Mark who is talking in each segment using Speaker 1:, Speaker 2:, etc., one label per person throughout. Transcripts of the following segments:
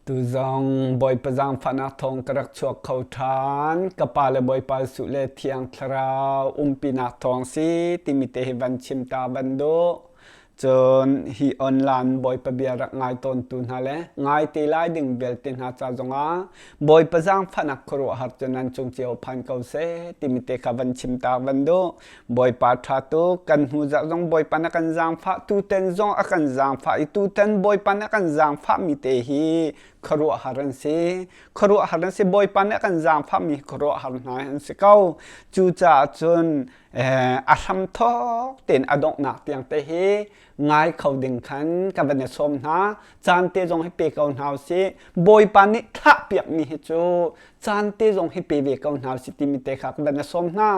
Speaker 1: Tuzong Bawipa zaangfahnak thawng ka rak chuak kho ṭhan. Ka pa le Bawipa Jesuh le Thiang Thlarau umpinak thawng si timi te hi van chim ta van duh. Cun hi online Bawipa bia rak ngai tawntu hna le ngai te lai ding vialte hna ca zongah Bawipa zaangfahnak khuaruahhar cu nan cung cio phan ko seh timi te kha van chim ta van duh. Bawipa ṭha tuk kan hnu zarh zong Bawipa na kan zaangfah tutan zong a kan zaangfah i tutan Bawipa na kan zaangfahmi te hi khuaruahhar an si. Khuaruahhar an si Bawipa nih a kan zaangfahmi khuaruahhar hna an si ko. Cucaah cun a hramthawk tein a donghnak tiang te hi ngai kho ding khan ka van i sawm hna. Caan te zong hi pe ko hna usih. Bawipa nih thlahpiakmi hi cu caan te zong hi pe ve ko hna usih timi te kha ka van i sawm hna.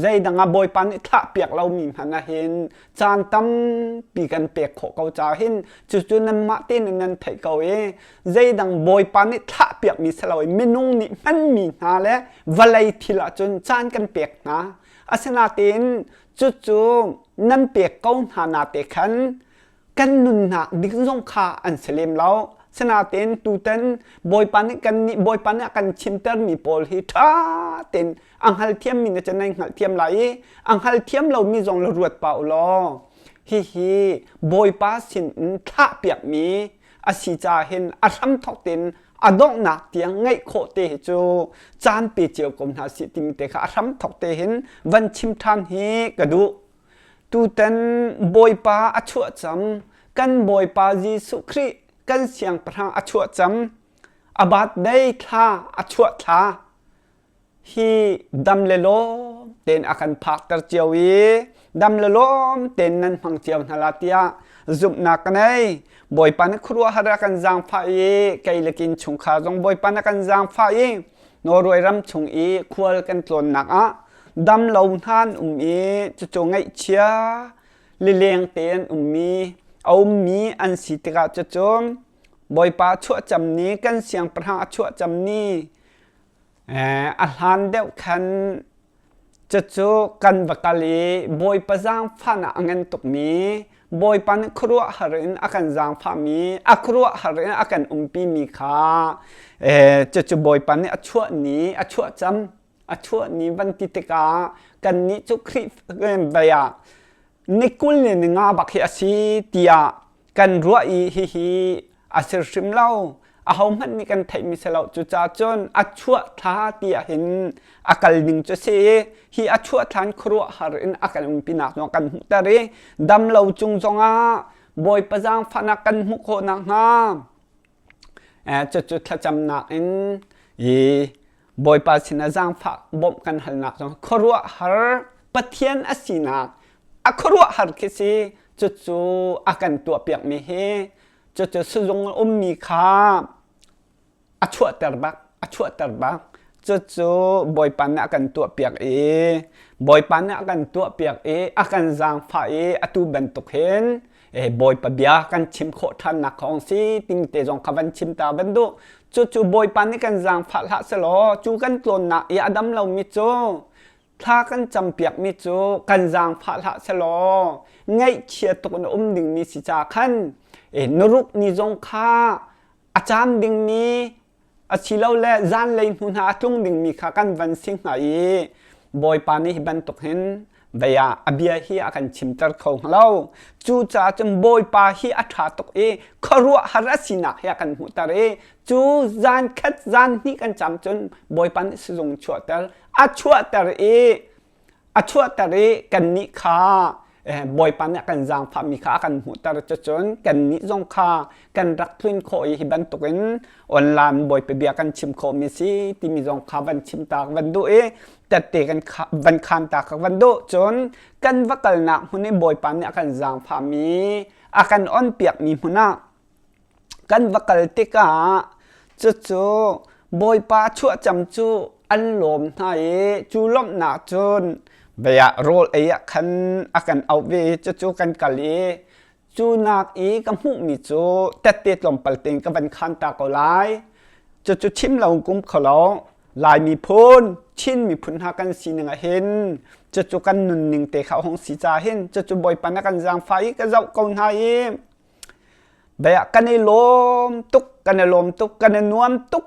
Speaker 1: Zeidang ah Bawipa nih thlahpiak lomi hmanh ah hin caan tampi kan pek khawh ko caah hin cucu nanmah tein nan theih ko i zeidang Bawipa nih thlahpiakmi si lo i minung nih hmanmi hna le vawlei thil ahcun caan kan pek hna. Asinain cucu nan pek ko hna na te khan kan nunnak ding zong kha an si lem lo. Sinain tutan Bawipa nih kan nih Bawipa nih a kan chimtermi pawl hi ṭha tein a hngalthiammi nih cun nan hngalhthiam lai i a hngalthiam lomi zong le ruat pah u law hihi Bawipa sin in thlahpiakmi a si caah hin a hramthawk tein a donghnak tiang ngaih khawh te hi cu caan pe cio ko hna sih timi te kha a hramthawk te hin van chim ṭhan hi ka duh. Tutan Bawipa a chuah cam kan Bawipa Jesuh Khrih kan siangpahrang a chuah cam a birthday thla a chuah thla hi dam le lawm tein a kan phakter cio i dam le lawm tein nan hmang cio hna la tiah zumhnak ka nei. Bawipa nih khuaruahhar a kan zaangfah i kei le kin chungkhar zong Bawipa nih a kan zaangfah i Norway ram chung i khual kan tlawnnak ah dam lo hna an um i cucu ngaihchia lileng te an ummi a ummi an si tikah cucu Bawipa chuahcam ni kan siangpahrang a chuahcam ni A hlan deuh khan cucu kan va kal i Bawipa zaangfahnak a ngan tukmi, Bawipa nih khuaruahhar in a kan zaangfahmi, a khuaruahhar in a kan umpimi kha cucu Bawipa nih a chuah ni, a chuah cam, a chuah ni van ti tikah kannih cu Khrih vei ah ni 20 le ni nga bak hi a si tiah kan ruah i hihi a si hrim lo. Ahohmanh nih kan theihmi si lo. Cucaah cun a chuah thla ti ahhin a kal ning cu si i hi a chuah thlan khuaruahhar in a kan umpinak zong kan hmuhter i dam lo cung zongah Bawipa zaangfahnak kan hmuh khawh nakhnga cucu thlacamnak in i Bawipa sinah zaangfah bawmh kan halnak zong khuaruahhar Pathian a sinak a khuaruahhar khi si cucu a kan tuahpiakmi hi cucu sizung a ummi kha a chuahter bak a chuahter bak cucu Bawipa nih a kan tuahpiak i Bawipa nih a kan tuahpiak i a kan zaangfah i atu bantuk hin Bawipa bia kan chim khawh ṭhannak kong si ting te zong kha van chim ta van duh cucu Bawipa nih kan zaangfah hlah selaw cu kan tlawnnak i a dam lomi cu thla kan campiakmi cu kan zaangfah hlah selaw ngaihchia tuk in a um dingmi si ca khan nuruk ni zong kha a caam dingmi asilole zanlei hnu hna a tlung dingmi kha kan van si hnga i Bawipa nih hi bantuk hin vei ah a bia hi a kan chimter kho hnga lo. Cucaah cun Bawipa hi a ṭha tuk i khuaruahhar a sinak hi a kan hmuhter i cu zan khat zan hnih kan cam cun Bawipa nih sizung chuahter a chuahter i a chuahter i kannih kha Bawipa nih a kan zaangfahmi kha a kan hmuhter cucun kannih zong kha kan rak tlun khawh i hi bantukin online Bawipa bia kan chim khawhmi si timi zong kha van chim ta van duh i tette kan van khan ta kha van duh cun kan va kalnak hmun i Bawipa nih a kan zaangfahmi a kan on piakmi hmun ah Kan va kal tikah cucu Bawipa chuahcam cu an lawm hna i cu lawmhnak cun vei ah rawl ei ah khan a kan auh ve i cucu kan kal i cu nak i ka hmuhmi cu tette tlawmpal tein ka van khan ta ko lai. Cucu chim lo kum kho lo. Lai miphun, Chin miphun hna kan sining ah hin cucu kan nunning te kha a hung si caah hin cucu Bawipa na kan zaangfah i ka zoh ko hna i. Bia kan i lawm tuk, kan i lawm tuk, kan i nuam tuk.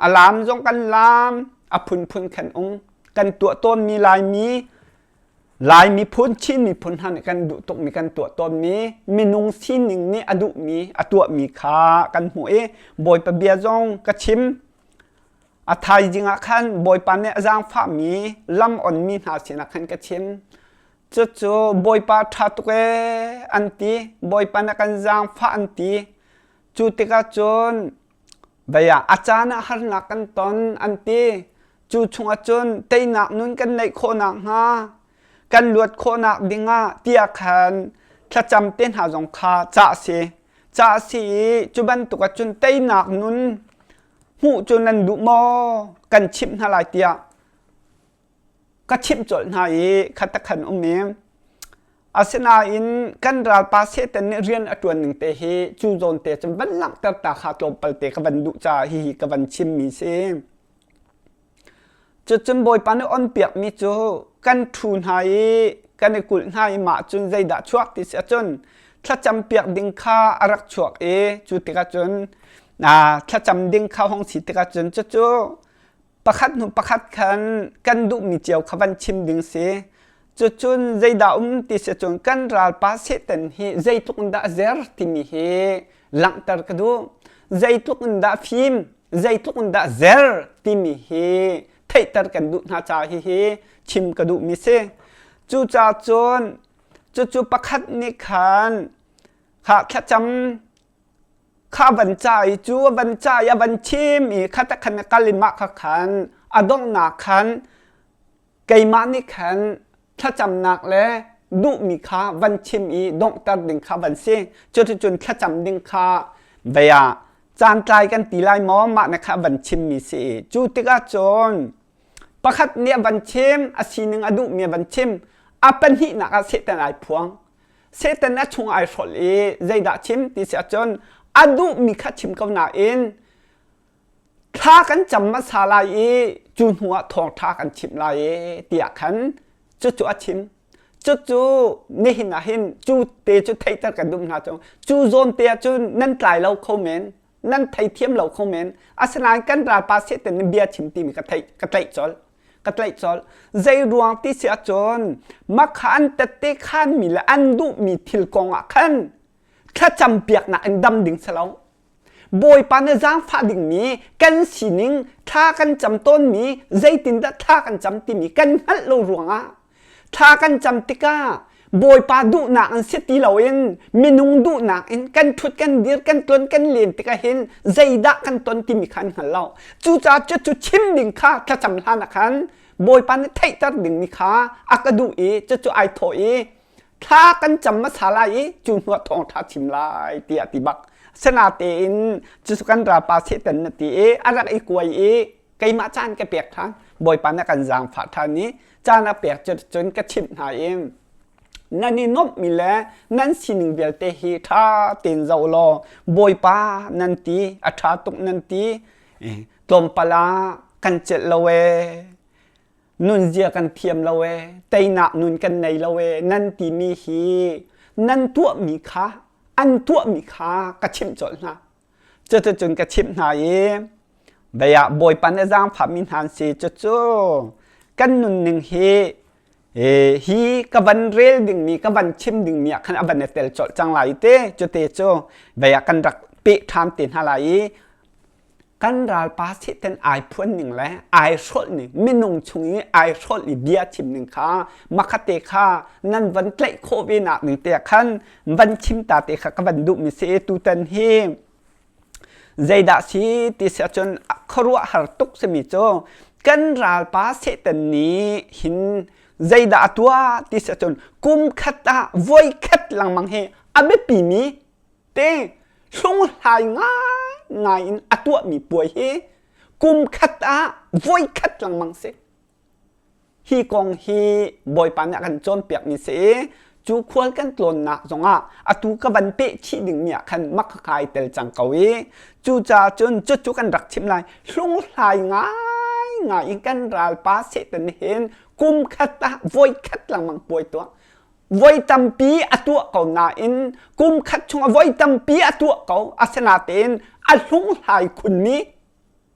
Speaker 1: A laam zong kan laam, a phunphun khan um. Kan tuah tawnmi Laimi, Lai miphun, Chin miphun hna nih kan duh tukmi kan tuah tawnmi minung sining nih a duhmi, a tuahmi kha kan hmuh i Bawipa bia zong ka chim. A thaizing ah khan Bawipa nih a zaangfahmi lam onmi hna sinah khan ka chim. Cucu Bawipa ṭha tuk ee an ti. Bawipa nih a kan zaangfah an ti. Cu tikah cun vei ah a caan ah harnak kan ton an ti. Cu chungah cun teinak nun kan neih khawh nakhnga kan luat khawhnak dingah tiah khan thlacam te hna zong kha cah a si. Cah a si i cu bantuk ah cun teinak nun hmuh cu nan duh maw kan chimh hna lai tiah ka chimh colh hna i khatakhan um i asinain kan ralpa Satan nih rian a ṭuan ning te hi cu zawn te cun van langhter ta kha tlawmpal te ka van duh caah hihi ka van chimmi si. Cucun Bawipa nih onpiakmi cu kan ṭhu hna i kan i kulh hna i mah cun zeidah chuak ti si ahcun thlacam piak ding kha a rak chuak i cu tikah cun thlacam ding kha hong si tikah cun cucu pakhat hnu pakhat khan kan duhmi cio kha van chim ding si. Cucun zeidah um ti si cun kan ralpa Satan hi zeitluk in dah zer timi hi langhter ka duh. Zeitluk in dah fim, zeitluk in dah zer timi hi theihter kan duh hna caah hihi chim ka duhmi si. Cucaah cun cucu pakhat nih khan kha thlacam kha van ca i cu a van ca i a van chim i kha ta khan a kal i mah kha khan a donghnak khan keimah nih khan thlacamnak le duhmi kha van chim i donghter ding kha van si. Cuticun thlacam ding kha vei ah caantlai kan ti lai maw mah na kha van chimmi si i cu tikah cun pakhat nih a van chim a sining a duhmi a van chim a pahnihnak ah Satan ai phuang Satan a chung ai hrolh i zeidah chim ti si ahcun a duhmi kha chim ko nain thla kan cam hmasa lai i cu hnu ah thawngṭha kan chimh lai i tiah khan cucu a chim. Cucu nihin ah hin cu te cu theihter kan duh hna cu cu zawn te ah cun nan tlai lo kho men nan theithiam lo kho men asinain kan ralpa Satan nih bia chim timi ka theih ka tlaih colh ka tlaih colh zei ruang ti si ahcun makha an tette khanmi le an duhmi thil kong ah khan thlacam piaknak in dam ding si lo Bawipa na zaangfah dingmi kan sining thla kan cam tawnmi zeitindah thla kan cam timi kan hngalh lo ruangah thla kan cam tikah Bawipa duhnak in si ti loin minung duhnak in kan ṭhut kan dir kan tlon kan len tikah hin zeidah kan ton timi kha an hngal lo. Cucaah cucu chim ding kha thlacam hlan ah khan Bawipa nih theihter dingmi kha a ka duh i cucu ai thawh i thla kan cam hmasa lai i cu hnuah thawngṭha chim lai tiah ti bak sinatein cucu kan ralpa Satan na ti i a rak i kuai i keimah caan ka pek ṭhan Bawipa na kan zaangfah ṭhan i caan a pek cun ka chimh hna i nan i nuamhmi le nan sining vialte hi ṭha tein zoh law Bawipa nan ti a ṭha tuk nan ti tlawmpal ah kan celh lo ee nunzia kan thiam lo ee teinak nun kan nei lo ee nan timi hi nan tuahmi kha an tuahmi kha ka chimh colh hna cuticun ka chimh hna i bei ah Bawipa nih zaangfahmi hna an si cucu kan nunning hi hi ka van rel dingmi ka van chim dingmi ah khan a van i tel colh cang lai te cute cu bei ah kan rak peh ṭhan te hna lai i kan ralpa Satan ai phuan ning le ai hrolh ning minung chung i ai hrolh i bia chim ning kha makhate kha nan van tlaih khawh ve nak ning te khan van chim ta te kha ka van duh mi si tutan hi zeidah si ti si ahcun khuaruahhar tuk simi cu kan ralpa Satan nih hin zeidah a tuah ti si ahcun kum khat ah voi khat lengmang hi a biapi mi te hlunghlai ngaingai in a tuahmi puai hi kum khat ah voi khat lengmang si. Hi kong hi Bawipa nih a kan cawnpiakmi si i cu khual kan tlawnnak zongah atu ka van peh chih dingmi ah khan mak kai tel cang ko i cucaah cun cucu kan rak chim lai hlunghlai ngaingai in kan ralpa Satan hin kum khat ah voi khat lengmang puai tuah. Voi tampi a tuah ko nain kum khat chung ah voi tampi a tuah ko. Asinain a hlunghlai khunmi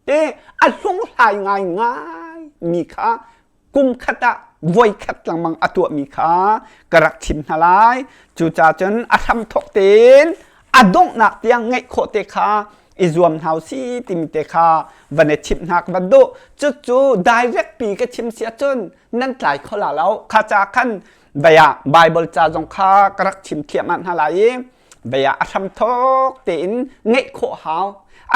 Speaker 1: te a hlunghlai ngaingai mi kha kum khat ah voi khat lengmang a tuahmi kha ka rak chim hna lai. Cucaah cun a hramthawk tein a donghnak tiang ngeih khawh te kha i zuam hna si timi te kha van i chimh hna ka van duh. Cucu direct pi ka chim si ahcun nan tlai kho la lo. Kha ca khan baya Bible ca zong kha ka rak chim thliahmah hna lai i baya a hramthawk tein ngeih khawh hau.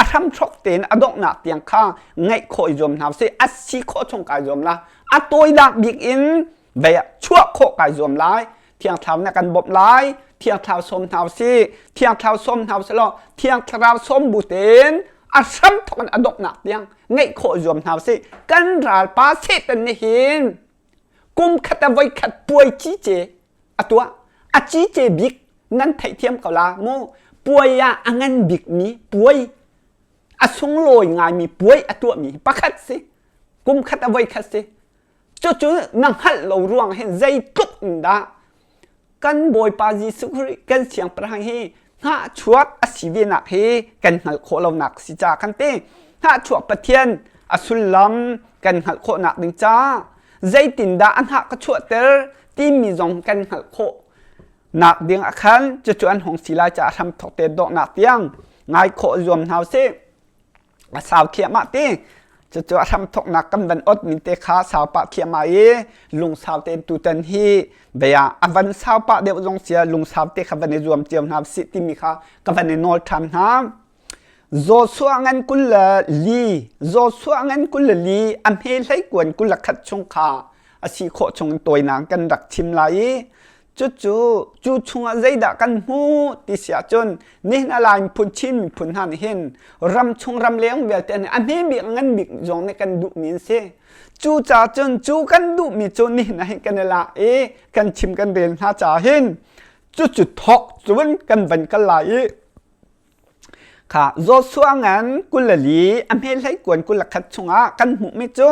Speaker 1: A hramthawk tein a donghnak tiang kha ngeih khawh i zuam hna usih. A si khawh chung kai zuam la. A tawinak bik in baya chuah khawh kai zuam lai. Thiang Thlarau nih a kan bawmh lai. Thiang Thlarau sawm hna usih. Thiang Thlarau sawm hna usih law Thiang Thlarau sawm bu tein a hramthawk in a donghnak tiang ngeih khawh zuam hna usih. Kan ralpa Satan nih hin kum khat ah voi khat puai cice a tuah. A cice bik nan theihthiam ko la mu. Puai ah a ngan bikmi puai a sunglawi ngaimi puai a tuahmi pakhat si. Kum khat ah voi khat si. Cucu na hngalh lo ruang hin zeitluk in dah kan Bawipa Jesuh Khrih kan Siangpahrang hi hnahchuak a si ve nak hi kan hngalh khawh lonak si ca kan ti. Hnahchuak Pathian a sullam kan hngalh khawhnak ding ca zeitindah a hnah ka chuahter timi zong kan hngalh khawh nak ding ah khan cucu an hung si lai caah hramthawk te dawhnak tiang ngai khawh zuam hna usih. A sau thiahmah ti. Cucu a hramthawknak kan van ot min te kha sau pah thiahmah i lungsau tein tutan hi bia a van sau pah deuh zong sia lungsau te kha van i zuam cio hna sih timi kha ka van i nawl ṭhan hna. Joshua ngan 22 Joshua ngan 22 a hme hlei kuan 21 chung kha a si khawh chung in tawinak kan rak chim lai i Cucu cu chungah zeidah kan hmuh ti si ahcun nihin a Lai miphun Chin miphun hna nih hin ram chung ram leng vialte nih a hme bik ngan bik zong nih kan duhmi an si. Cucaah cun cu kan duhmi cu nihin ah hin kan i lak i kan chim kan rel hna caah hin cucu thawk cun kan van kal lai i Kha Joshua ngan 24 a hme hlei kuan 21 chungah kan hmuhmi cu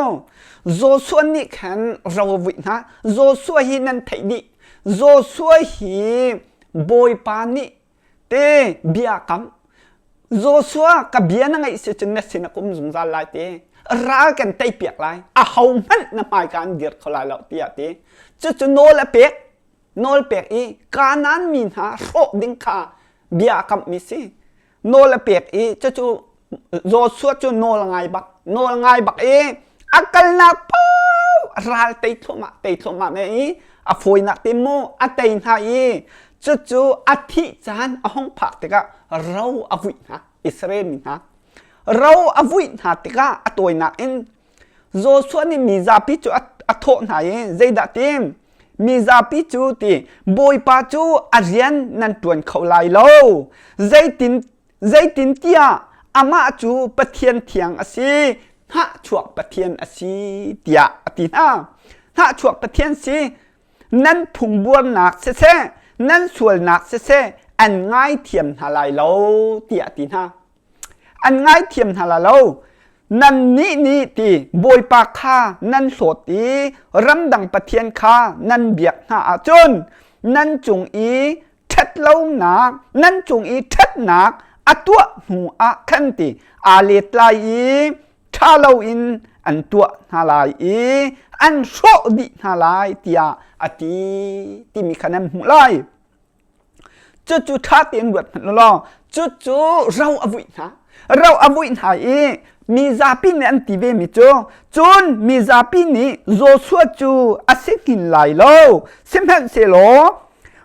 Speaker 1: Joshua nih khan ro a vuih hna. Joshua hi nan theih dih. Joshua hi Bawipa nih te bia kam. Joshua ka bia na ngaih si cun na sin a kum zungzal lai ti. Ral kan tei piak lai. A ho hmanh na hmaika an dir kho lai lo tiah ti. Cucu nawl a pek. Nawl pek i Kanaan mi hna hrawh ding kha bia a kamhmi si. Nawl a pek i cucu Joshua cu nawl ngai bak nawl ngai bak i a kalnak paoh ral tei thluahmah tei thluahmah ne i a fawinak te mu a tei hna i cucu a thih caan a hung phak tikah ro a vuih hna Israel mi hna ro a vuih hna tikah a tawinak in Joshua nih mi zapi cu a thawh hna i zeidah ti mi zapi cu ti Bawipa cu a rian nan ṭuan kho lai lo zeitin zeitintiah amah cu Pathian thiang a si hnahchuak Pathian a si tiah a ti hna hnahchuak Pathian si nan phungbuarnak siseh nan sualnak siseh an ngaithiam hna lai lo tiah a ti hna An ngaithiam hna la lo. Nannih nih ti Bawipa kha nan hlawt i ramdang pathian kha nan biak hna ahcun nan cung i ṭhatlonak nan cung i ṭhatnak a tuah hnu ah khan ti aa let lai i ṭha loin an tuah hna lai i an hrawh dih hna lai tiah a ti timi kha nan hmuh lai. Cucu ṭha tein ruat hmanh law cucu ro a vuih hna. Ro a vuih hna i mi zapi nih an ti ve mi cu cun mi zapi nih Joshua cu a si hngin lai lo sihmanhsehlaw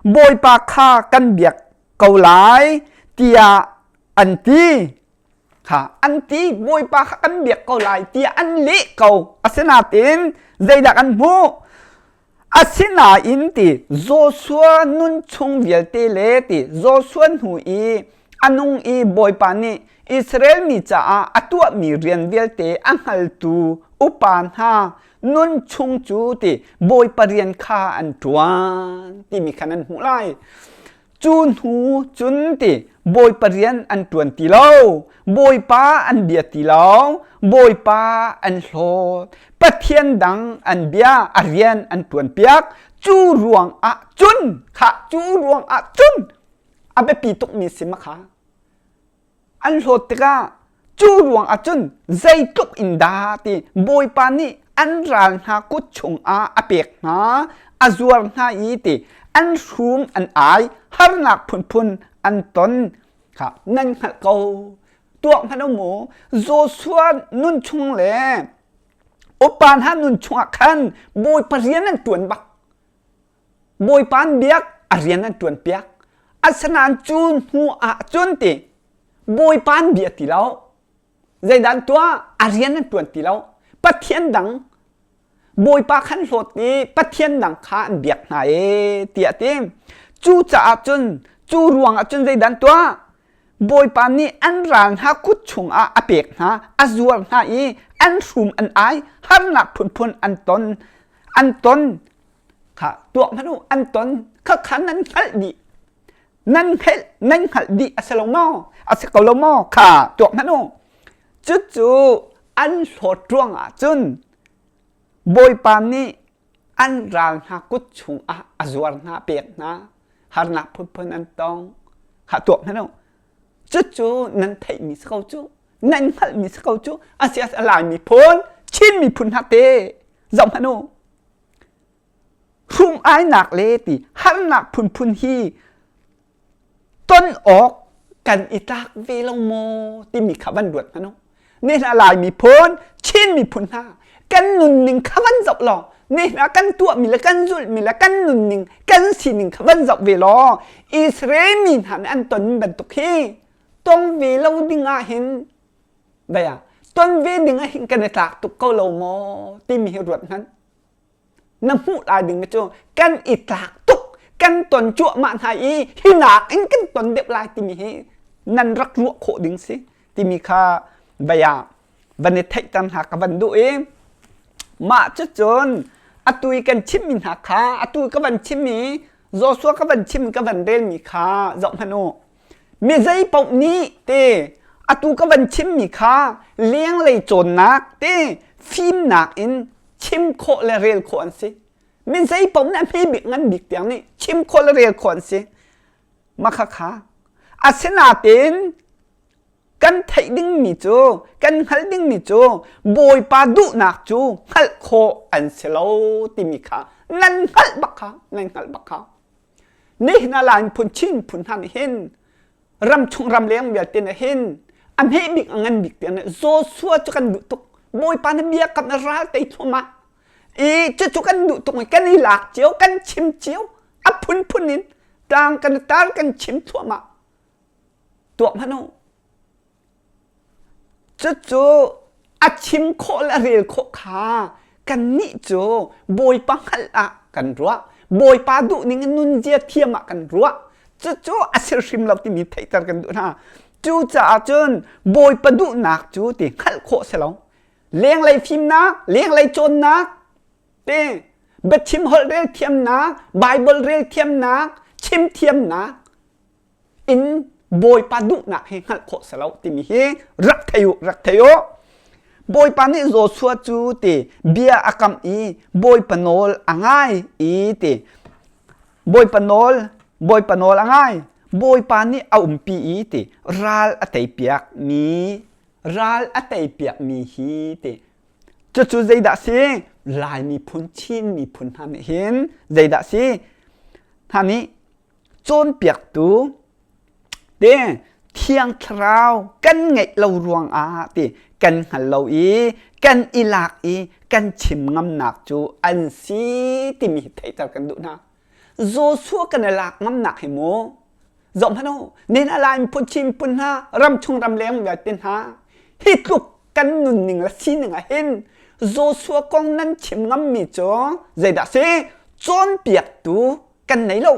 Speaker 1: Bawipa kha kan biak ko lai tiah an ti. Kha an ti Bawipa kha kan biak ko lai tiah an leh ko. Asinain zeidah kan hmuh? Asinain ti Joshua nun chung vialte le ti Joshua hnu i a nung i Bawipa nih Israel mi caah a tuahmi rian vialte a hngaltu upa hna nun chung cu ti Bawipa rian kha an ṭuan timi kha nan hmuh lai. Cu hnu cun ti Bawipa rian an ṭuan ti lo, Bawipa an bia ti lo, Bawipa an hlawt, Pathian dang an bia a rian an ṭuanpiak. Cu ruang ah cun kha cu ruang ah cun a biapi tukmi si ma kha. An hlawt tikah cu ruang ah cun zeitluk in dah ti Bawipa nih an ral hna kut chungah a pek hna, a zuar hna i ti an hrum an ai, harnak phunphun an ton kha nan hngalh ko. Tuak hmanh u mu, Joshua nun chung le upa hna nun chungah khan Bawipa rian an ṭuan bak. Bawipa an biak, a rian an ṭuan piak. Asinain cu hnu ah cun ti Bawipa an bia ti lo. Zeidah an tuah? A rian an ṭuan ti lo. Pathian dang Bawipa khan hlawt i Pathian dang kha an biak hna e tiah a ti. Cucaah cun cu ruangah cun zeidah an tuah? Bawipa nih an ral hna kut chungah a pek hna, a zuar hna i an hrum an ai, harnak phunphun an ton. An ton. Kha tuak hmanh u, an ton. Khakha nan hngalh dih. Nan hngalh, nan hngalh dih a si lo maw? A si ko lo maw? Kha tuak hmanh u. Cucu an hlawt ruangah cun Bawipa nih an ral hna kut chungah a zuar hna, pek hna, harnak phunphun an tong. Kha tuak hmanh u. Cucu nan theihmi si ko cu. Nan hngalhmi si ko cu. A si a Lai miphun, Chin miphun hna te zoh hmanh u. Hrum ainak le ti harnak phunphun hi ton awk kan i tlak ve lo maw timi kha van ruat hmanh u. Ni hna Lai miphun, Chin miphun hna kan nunning kha van zoh law ni hna kan tuahmi le kan zulhmi le kan nunning kan sining kha van zoh ve law Israel mi hna nih an ton bantuk hi tong ve lo ding ah hin baya ton ve ding ah hin kan i tlak tuk ko lo maw timi hi ruat hmanh. Na hmuh lai ding cu kan i tlak tuk kan ton cuahmah hna i hi nak in kan ton deuh lai timi hi nan rak ruah khawh ding si timi kha baya van i theihter hna ka van duh i mah cucun atu i kan chimmi hna kha atu ka van chimmi Joshua ka van chim ka van relmi kha zoh hmanh u mi zei paoh nih te atu ka van chimmi kha lenglei cawnnak te fimnak in chim khawh le rel khawh an si. Mi zei paoh nih a hme bik ngan bik tiang nih chim khawh le rel khawh an si. Makhakha. Asinain kan theih dingmi cu kan hngalh dingmi cu Bawipa duhnak cu hngalh khawh an si lo timi kha nan hngalh bak kha nan hngalh bak kha. Nihin ah Lai phun Chin phun hna nih hin ramchung ramleng vialte nih hin a hme bik a ngan bik tiang nih Joshua cu kan duh tuk Bawipa na bia kam na ral tei thluahmah i cucu kan duh tuk i kan i lak cio kan chim cio a phunphun in tlang kan tar kan chim thluahmah tuah hmanh u Cucu a chim khawh le a rel khawh kha kannih cu Bawipa hngalh ah kan ruah. Bawipa duhning in nunzia thiam ah kan ruah. Cucu a si hrim lo timi theihter kan duh hna. Cucaah cun Bawipa duhnak cu ti hngalh khawh si lo. Lenglei fimnak, lenglei cawnnak, te biachim holh rel thiamnak, Bible rel thiamnak, chim thiamnak, in Bawipa duhnak hi hngalh khawh si lo timi hi rak thei u rak thei u Bawipa nih Joshua cu ti bia a kamh i Bawipa nawl a ngai i ti Bawipa nawl Bawipa nawl a ngai Bawipa nih a umpi i ti ral a teipiak mi ral a teipiak mi hi ti cucu zeidah si Lai miphun Chin miphun hna nih hin zeidah si hna nih cawnpiaktu te Thiang Thlarau kan ngeih lo ruangah ti kan hngal lo i kan i lak i kan chim ngamnak cu an si timi theihter kan duh hna. Joshua kan i lak ngamnak hi mu zoh hmanh u nen a lai phun chin phun hna ram chung ram leng vialte hna hi tluk kan nunning le sining ah hin Joshua kong nan chim ngammi cu zeidah si cawnpiaktu kan nei lo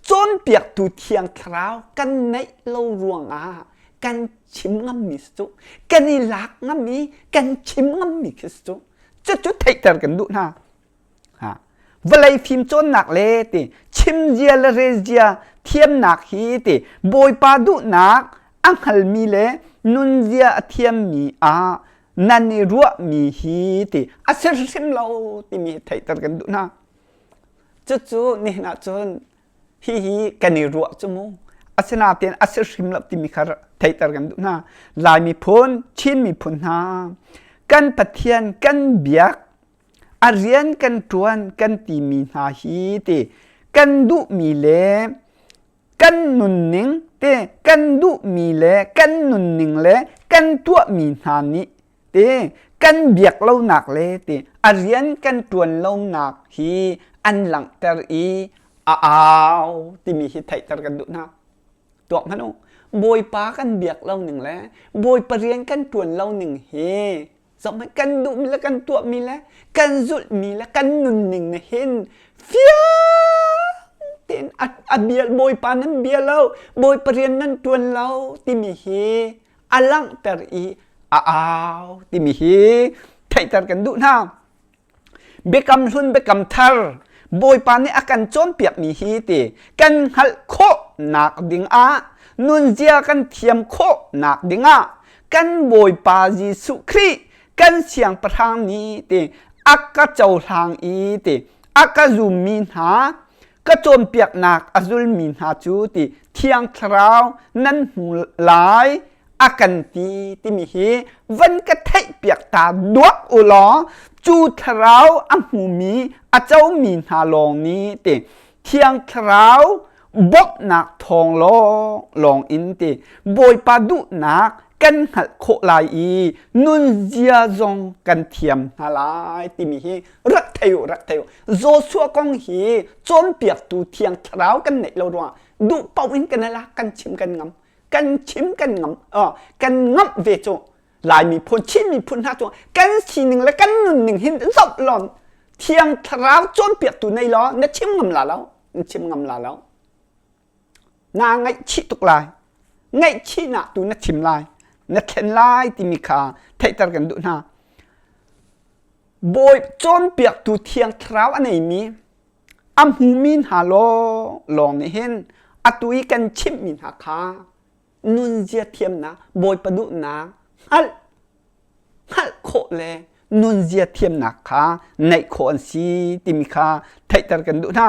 Speaker 1: cawnpiaktu thiang thlarau kan neih lo ruangah kan chim ngammi si cu kan i lak ngam i kan chim ngammi khi si cu cucu theihter kan duh hna ha vawlei fim cawnnak le ti chimzia le relzia thiamnak hi ti bawipa duhnak a hngalmi le nunzia a thiammi ah nan i ruahmi hi ti a si hrim lo timi theihter kan duh hna. Cucu nihin ah cun hihi kan i ruah cu mu. Asinain a si hrim lo timi kha theihter kan duh hna. Lai miphun, Chin miphun hna kan Pathian kan biak a rian kan ṭuan kan timi hna hi ti kan duhmi le kan nunning te kan duhmi le kan nunning le kan tuahmi hna nih te kan biak lonak le te a rian kan ṭuan lonak hi an langhter i a au timi hi theihter kan duh hna. Tuak hmanh u. Bawipa kan biak lo ning le Bawipa rian kan ṭuan lo ning hi zohhmanh kan duhmi le kan tuahmi le kan zulhmi le kan nunning nih hin fiang tein a, a bia Bawipa nan bia lo Bawipa rian nan ṭuan lo timi hi a langhter i a au timi hi theihter kan duh hna. Biakam hlun biakam thar Bawipa nih a kan cawnpiakmi hi ti kan hngalh khawhnak dingah nunzia kan thiam khawhnak dingah kan Bawipa Jesuh Khrih kan siangpahrang nih ti a ka cohlang i ti a ka zummi hna ka cawnpiaknak a zulmi hna cu ti Thiang Thlarau nan hmu lai a kan ti timi hi van ka theihpiak ta duak u law cu thlarau a hmumi a comi hna lawng nih ti thiang thlarau bawmhnak thawng lawng lawng in ti bawipa duhnak kan hngalh khawh lai i nunzia zong kan thiam hna lai timi hi rak thei u rak thei u Joshua kong hi cawnpiaktu thiang thlarau kan neih lo ruangah duh paoh in kan lak kan chim kan ngam kan chim kan ngam kan ngamh ve cu Lai miphun Chin miphun hna cu kan sining le kan nunning hin zoh lon thiang thlarau cawnpiaktu nei law na chim ngam la lo na chim ngam la lo naa ngaihchih tuk lai ngaihchihnak tu na chim lai na thlen lai timi kha theihter kan duh hna bawi cawnpiaktu thiang thlarau a neimi A hmumi hna lawnglawng nih hin atu i kan chimhmi hna kha nunzia thiamnak, Bawipa duhnak hngalh hngalh khawh le nunzia thiamnak kha neih khawh an si timi kha theihter kan duh hna.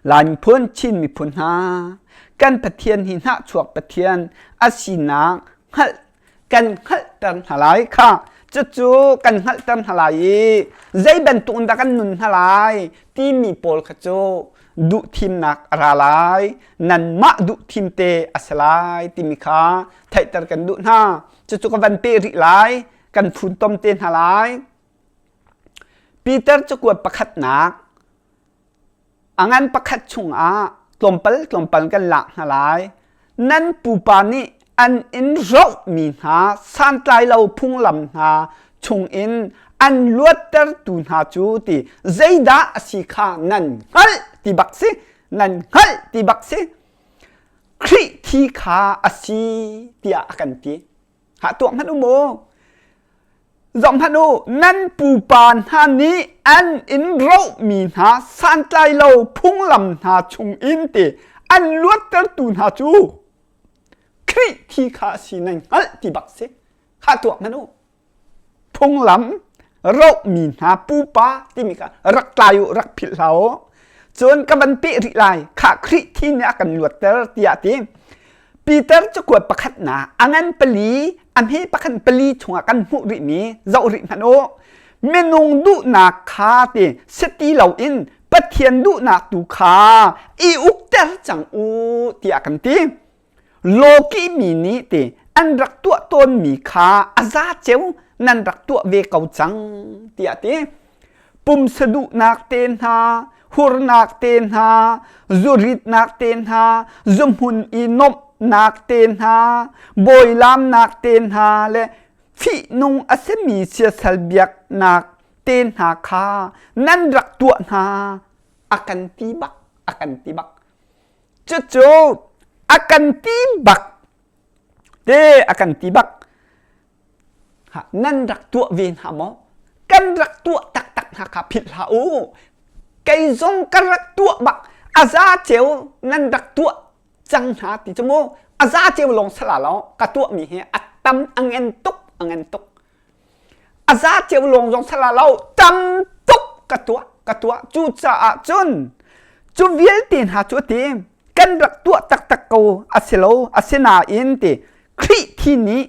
Speaker 1: Lai miphun, Chin miphun hna kan Pathian hi hnahchuak Pathian a sinak hngalh kan hngalhter hna lai kha cucu kan hngalhter hna lai i zei bantuk in dah kan nun hna lai timi pawl kha cu duhthimnak a ra lai nanmah duhthim te a si lai timi kha theihter kan duh hna cucu ka van peh rih lai kan funtom te hna lai Peter cakuat pakhatnak A ngan pakhat chungah tlawmpal tlawmpal kan lak hna lai. Nan pupa nih an in rohmi hna santlai lo phunglam hna chungin an luattertu hna cu ti zeidah a si kha nan hngalh ti bak si nan hngalh ti bak si Khrih thi kha a si tiah a kan ti. Hah tuak hmanh u mu. Zoh hmanh u, nan pupa hna nih an in rohmi hna santlai lo phunglam hna chungin ti an luattertu hna cu Khrih thi kha a si nan hngalh ti bak si. Hah tuak hmanh u. Phunglam rohmi hna pupa timi kha rak tlai u, rak philh hlah u. Cun ka van peh rih lai, khah Khrih thi nih a kan luatter tiah a ti. Peter cakuat pakhatnak a ngan pali a hme pakhat pali chungah kan hmuh rihmi zoh rih hmanh u. Minung duhnak kha ti si ti loin Pathian duhnak tu kha i ukter cang u tiah kan ti. Lawki mi nih ti an rak tuah tawnmi kha a za ceu nan rak tuah ve ko cang tiah ti. Pumsa duhnak te hna, hurnak te hna, zuritnak te hna, zuhmun i nuamhnak te hna, bawilamnak te hna le fihnung a simi siasal biaknak te hna kha nan rak tuah hna a kan ti bak a kan ti bak cucu a kan ti bak te a kan ti bak Nan rak tuah ve hna maw? Kan rak tuah taktak hna kha philh hlah u. Kei zong ka rak tuah bak. A za ceu nan rak tuah cang hna ti cu mu. A za ceu lawng sala lo ka tuahmi hi a tam a ngen tuk a ngen tuk. A za ceu lawng zong sala lo tam tuk ka tuah. Ka tuah. Cucaah cun cu vialte hna cu a ti kan rak tuah taktak ko a si lo asinain ti Khrih thi nih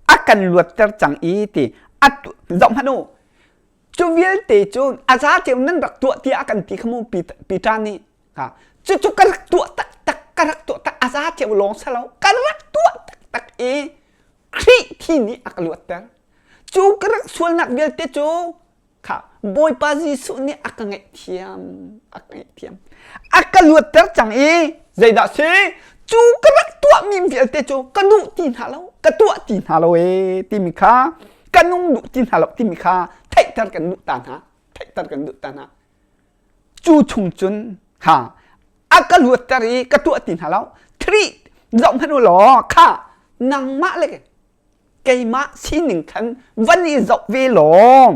Speaker 1: a kan luatter cang i ti a zoh hmanh u cu vialte cu a za ceu nan rak tuah tiah a kan ti kha mu Peter nih ha cucu ka rak tuah taktak ka rak tuah tak a za ceu lawng si lo ka rak tuah taktak i Khrih thi nih a ka luatter cu ka rak sualnak vialte cu kha Bawipa Jesuh nih a ka ngaihthiam a ka ngaihthiam a ka luatter cang i zeidah si cu ka rak tuahmi vialte cu ka duh ti hna lo ka tuah ti hna lo ee timi kha ka nung duh ti hna lo timi kha theihter kan duh ta hna theihter kan duh ta hna cu chung cun ha a ka luatter i ka tuah ti hna lo Khrih zoh hmanh u law kha nangmah le keimah sining khan van i zoh ve law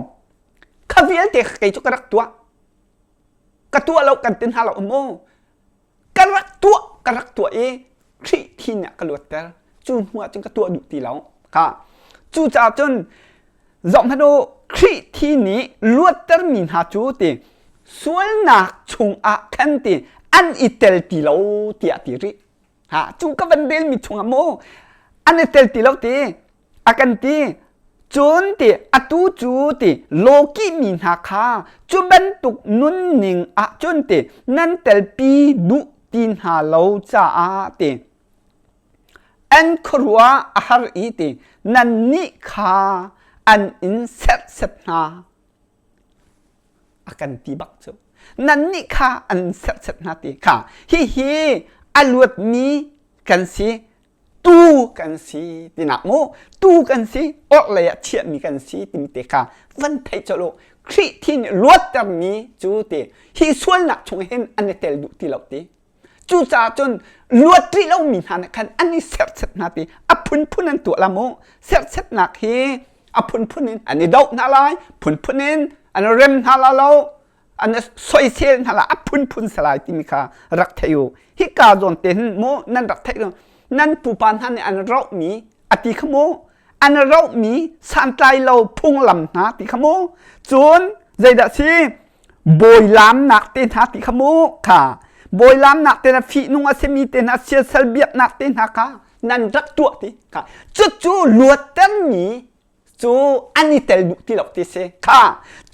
Speaker 1: kha vialte kei cu ka rak tuah ka tuah lo kan ti hna lo mu ka rak tuah ka rak tuah i Khrih thi nih a ka luatter cu hnu ah cun ka tuah duh ti lo kha cucaah cun zoh hmanh u Khrih thi nih luattermi hna cu ti sualnak chungah khan ti an i tel ti lo tiah ti rih Ha, cu ka van relmi chungah mu an i tel ti lo ti a kan ti cun ti atu cu ti lawki mi hna kha cu bantuk nunning ah cun ti nan telpi duh ti hna lo caah ti an khuaruah a har i ti nannih kha an in serhset hna a kan ti bak cu nannih kha an serhset hna ti kha hihi a luatmi kan si tu kan si tinak mu tu kan si orhlei ah chiahmi kan si timi te kha van theih colh u Khrih thi nih luattermi cu ti hi sualnak chung hin an i tel duh ti lo ti cucaah cun luat rih lomi hna nih khan an i serhset hna ti a phunphun an tuah la mu serhsetnak hi a phunphun in an i doh hna lai phunphun in an rem hna la lo an soisel hna la a phunphun salai timi kha rak thei u hika zawn te hin mu nan rak theih nan pupa hna nih an rohmi a ti kha mu an rohmi santlai lo phunglam hna ti kha mu cun zeidah si bawi laamnak te hna ti kha mu kha bawi laamnak te hna fihnung a simi te hna siasal biaknak te hna kha nan rak tuah ti kha cucu luattermi cu an i tel duh ti lo ti si kha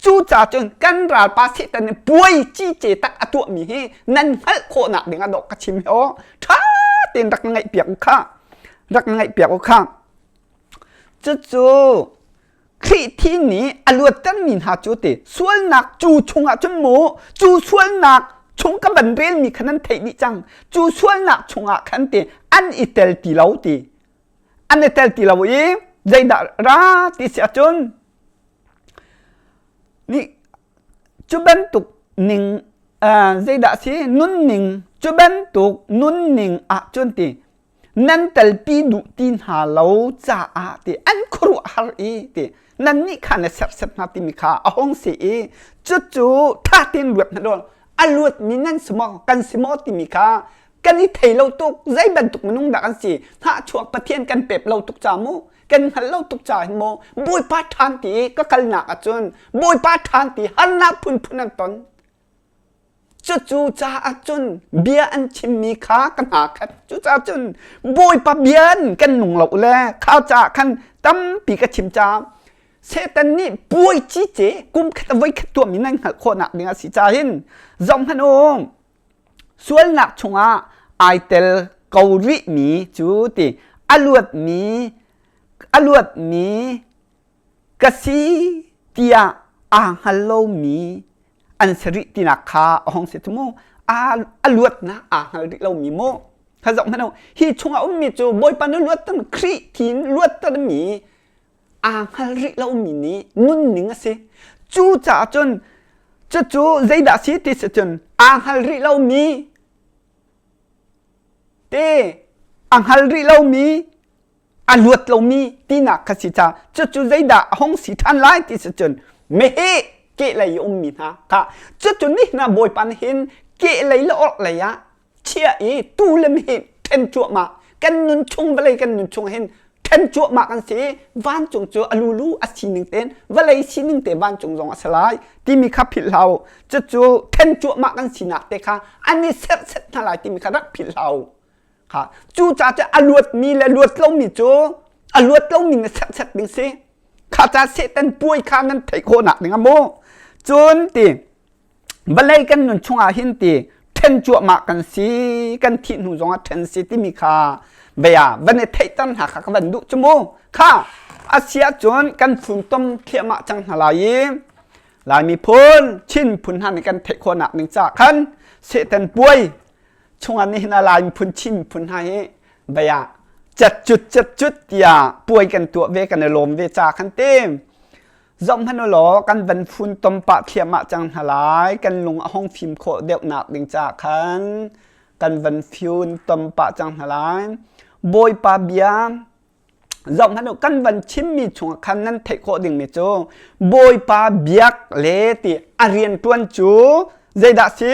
Speaker 1: cu ca cun kan ralpa Satan nih puai cice tak a tuahmi hi nan hngalh khawhnak ding ah dawh ka chim hi aw ṭha tein rak ngaih piak u kha rak ngaih piak u kha cucu Khrih thi nih a luattermi hna cu ti sualnak cu chungah cun mu cu sualnak chung ka van relmi kha nan theih dih cang cu sualnak chungah khan ti an i tel ti lo ti an i tel ti lo i zeidah ra ti si ahcun nih cu bantuk ning uh, zeidah si nunning cu bantuk nunning ahcun ti nan telpi duh ti hna lo caah ti an khuaruahhar i ti nannih kha na serhset hna timi kha a hung si i cucu ṭha tein luat hna law a luatmi nan si maw kan si maw timi kha kan i thei lo tuk zei bantuk minung dah kan si hnahchuak Pathian kan pep lo tuk ca mu kan hngalh lo tuk ca hin maw Bawipa ṭhan ti i ka kalnak ahcun Bawipa ṭhan ti harnak phunphun an ton Cucu caah cun bia an chimmi kha ka hna khat. Cucaah cun Bawipa bia in kan nung lo le kha caah khan tampi ka chim caah Satan nih puai cice kum khat a voi khat tuahmi nan hngalh khawhnak ding a si caah hin zohhmanh u sualnak chungah ai tel ko rihmi cu ti a luatmi a luatmi ka si tiah aa hngal lomi an si rih tinak kha a hong si cu mu a luatnak aa hngal rih lomi mu kha zoh hmanh u hi chungah ummi cu Bawipa na luatter Khrih thin luattermi aa hngal rih lomi nih nunning a si cu caah cun cucu zeidah si ti si cun aa hngal rih lomi te a hngal rih lomi a luat lomi tinak kha si ca cucu zeidah a hong si ṭhan lai ti si cun meheh kehlei i ummi hna kha cucu ni hna bawipa nih hin kehlei le orhlei ah chia i tu le meheh ṭhen cuahmah kan nun chung vawlei kan nun chung hin ṭhen. Ṭhen cuahmah kan si. Vancung cu a lulu a sining tein vawlei sining te vancung zong a si lai timi kha philh hlah u. Cucu ṭhen cuahmah kan sinak te kha an i serhset hna lai timi kha rak philh hlah u. Kha cucaah cu a luatmi le luat lomi cu a luat lomi na serhset ding si. Kha ca Satan puai kha nan theih khawhnak ding a mu. Cun ti vawlei kan nun chungah hin ti ṭhen cuahmah kan si kan thih hnu zongah ṭhen si timi kha bia van i theihter hna kha ka van duh cu mu kha a si ahcun kan funtom thliahmah cang hna lai i Lai miphun Chin phun hna nih kan theih khawhnak ding caah khan Satan puai chungah nihin ah Lai miphun Chin miphun hna hi bia cat cut cat cut tiah puai kan tuah ve kan i lawm ve ca khan te Zohhmanh u law kan van funtom pah thliahmah cang hna lai. Kan lung a hung fim khawh deuhnak ding caah khan kan van funtom pah cang hna lai. Bawipa bia zohhmanh u kan van chimmi chungah khan nan theih khawh dingmi cu Bawipa biak le ti a rianṭuan cu zeidah si?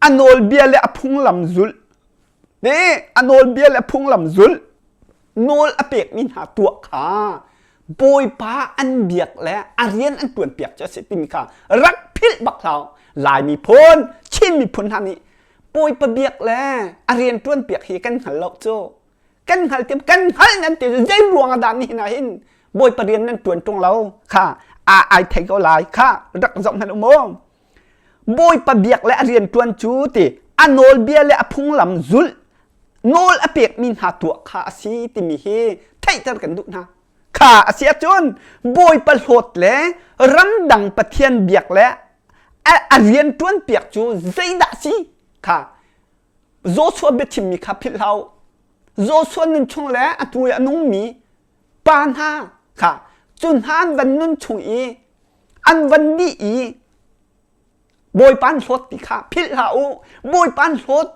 Speaker 1: A nawlbia le a phunglam zulh. Ti a nawlbia le a phunglam zulh. Nawl a pekmi hna tuah kha Bawipa an biak le a rian an ṭuan piak cu a si timi kha rak philh bak hlah. Lai miphun, Chin miphun hna nih Bawipa biak le a rian ṭuan piak hi kan hngal lo cu. Kan hngal tiam kan hngal nan ti zei ruang ah dah nihin ah hin Bawipa rian nan ṭuan ṭung lo kha a ai thei ko lai kha rak zoh hmanh u mu. Bawipa biak le a rian ṭuan cu ti a nawlbia le a phunglam zulh nawl a pekmi hna tuah kha a si timi hi theihter kan duh hna. Kha a si ahcun Bawipa hlawt le ramdang Pathian biak le a, a rian ṭuan piak cu zeidah si kha Joshua biachimmi kha philh hlah u. Joshua nun chung le a hnu i a nungmi pa hna kha cu hna an van nun chung i an van dih i Bawipa an hlawt ti kha philh hlah u. Bawipa an hlawt,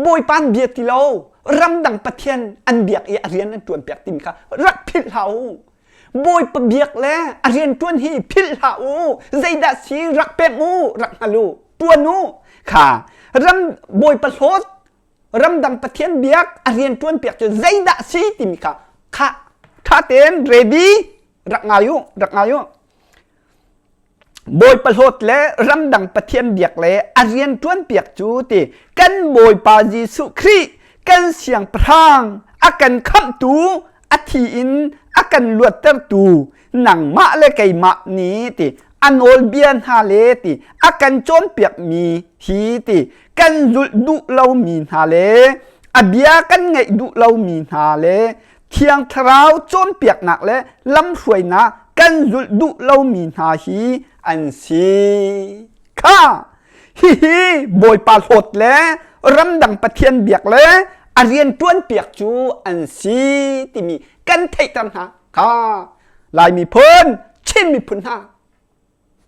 Speaker 1: Bawipa an bia ti lo, ramdang pathian an biak i a rian an ṭuan piak timi kha rak philh hlah u. Bawipa biak le a rian ṭuan hi philh hlah u. Zeidah si rak pemh u, rak hngal u, ṭuan u. Kha ram Bawipa hlawt, ramdang pathian biak, a rian ṭuan piak cu zeidah si timi kha kha ṭha tein ready rak ngai u, rak ngai u. Bawipa hlawt le ramdang Pathian biak le a rian ṭuanpiak cu ti kan Bawipa Jesuh Khrih kan siangpahrang a kan khamhtu a thi in a kan luattertu nangmah le keimah nih ti a nawlbia hna le ti a kan cawnpiakmi hi ti kan zulh duh lomi hna le a bia kan ngaih duh lomi hna le Thiang Thlarau cawnpiaknak le lamhruainak kan zulh duh lomi hna hi an si. Kha hihi Bawipa hlawt le ramdang Pathian biak le a rian ṭuanpiak cu an si timi kan theihter hna. Kha Lai miphun, Chin miphun hna,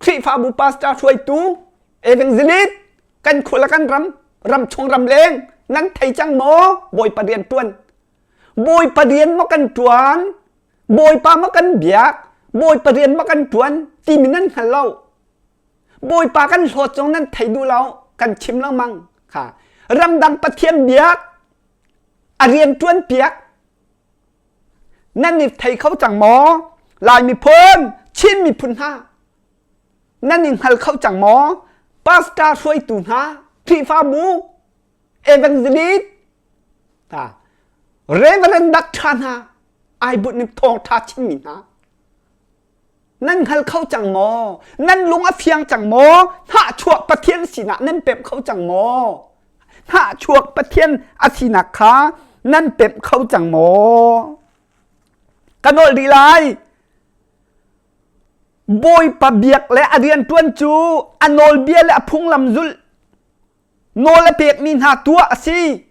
Speaker 1: Khrihfabu pastor hruaitu, evangelist, kan khua le kan ram, ram chung ram leng, nan thei cang maw? Bawipa rian ṭuan Bawipa rian maw kan ṭuan? Bawipa maw kan biak? Bawipa rian maw kan ṭuan timi nan hngal lo. Bawipa kan hlawt zong nan thei duh lo. Kan chim lengmang. Kha ramdang Pathian biak, a rian ṭuan piak. Nan i thei kho cang maw? Lai miphun, Chin miphun hna, nan i hngal kho cang maw? Pastor hruaitu hna, Khrihfabu, evangelist, Ta Reverend Doctor hna ai but ning thawngṭha chimmi hna nan hngal kho cang maw? Nan lung a fiang cang maw? Hnahchuak Pathian sinah nan pemh kho cang maw? Hnahchuak Pathian a sinak kha nan pemh kho cang maw? Ka nawl rih lai. Bawipa biak le a rianṭuan cu a nawlbia le a phunglam zulh nawl a pekmi hna tuah a si.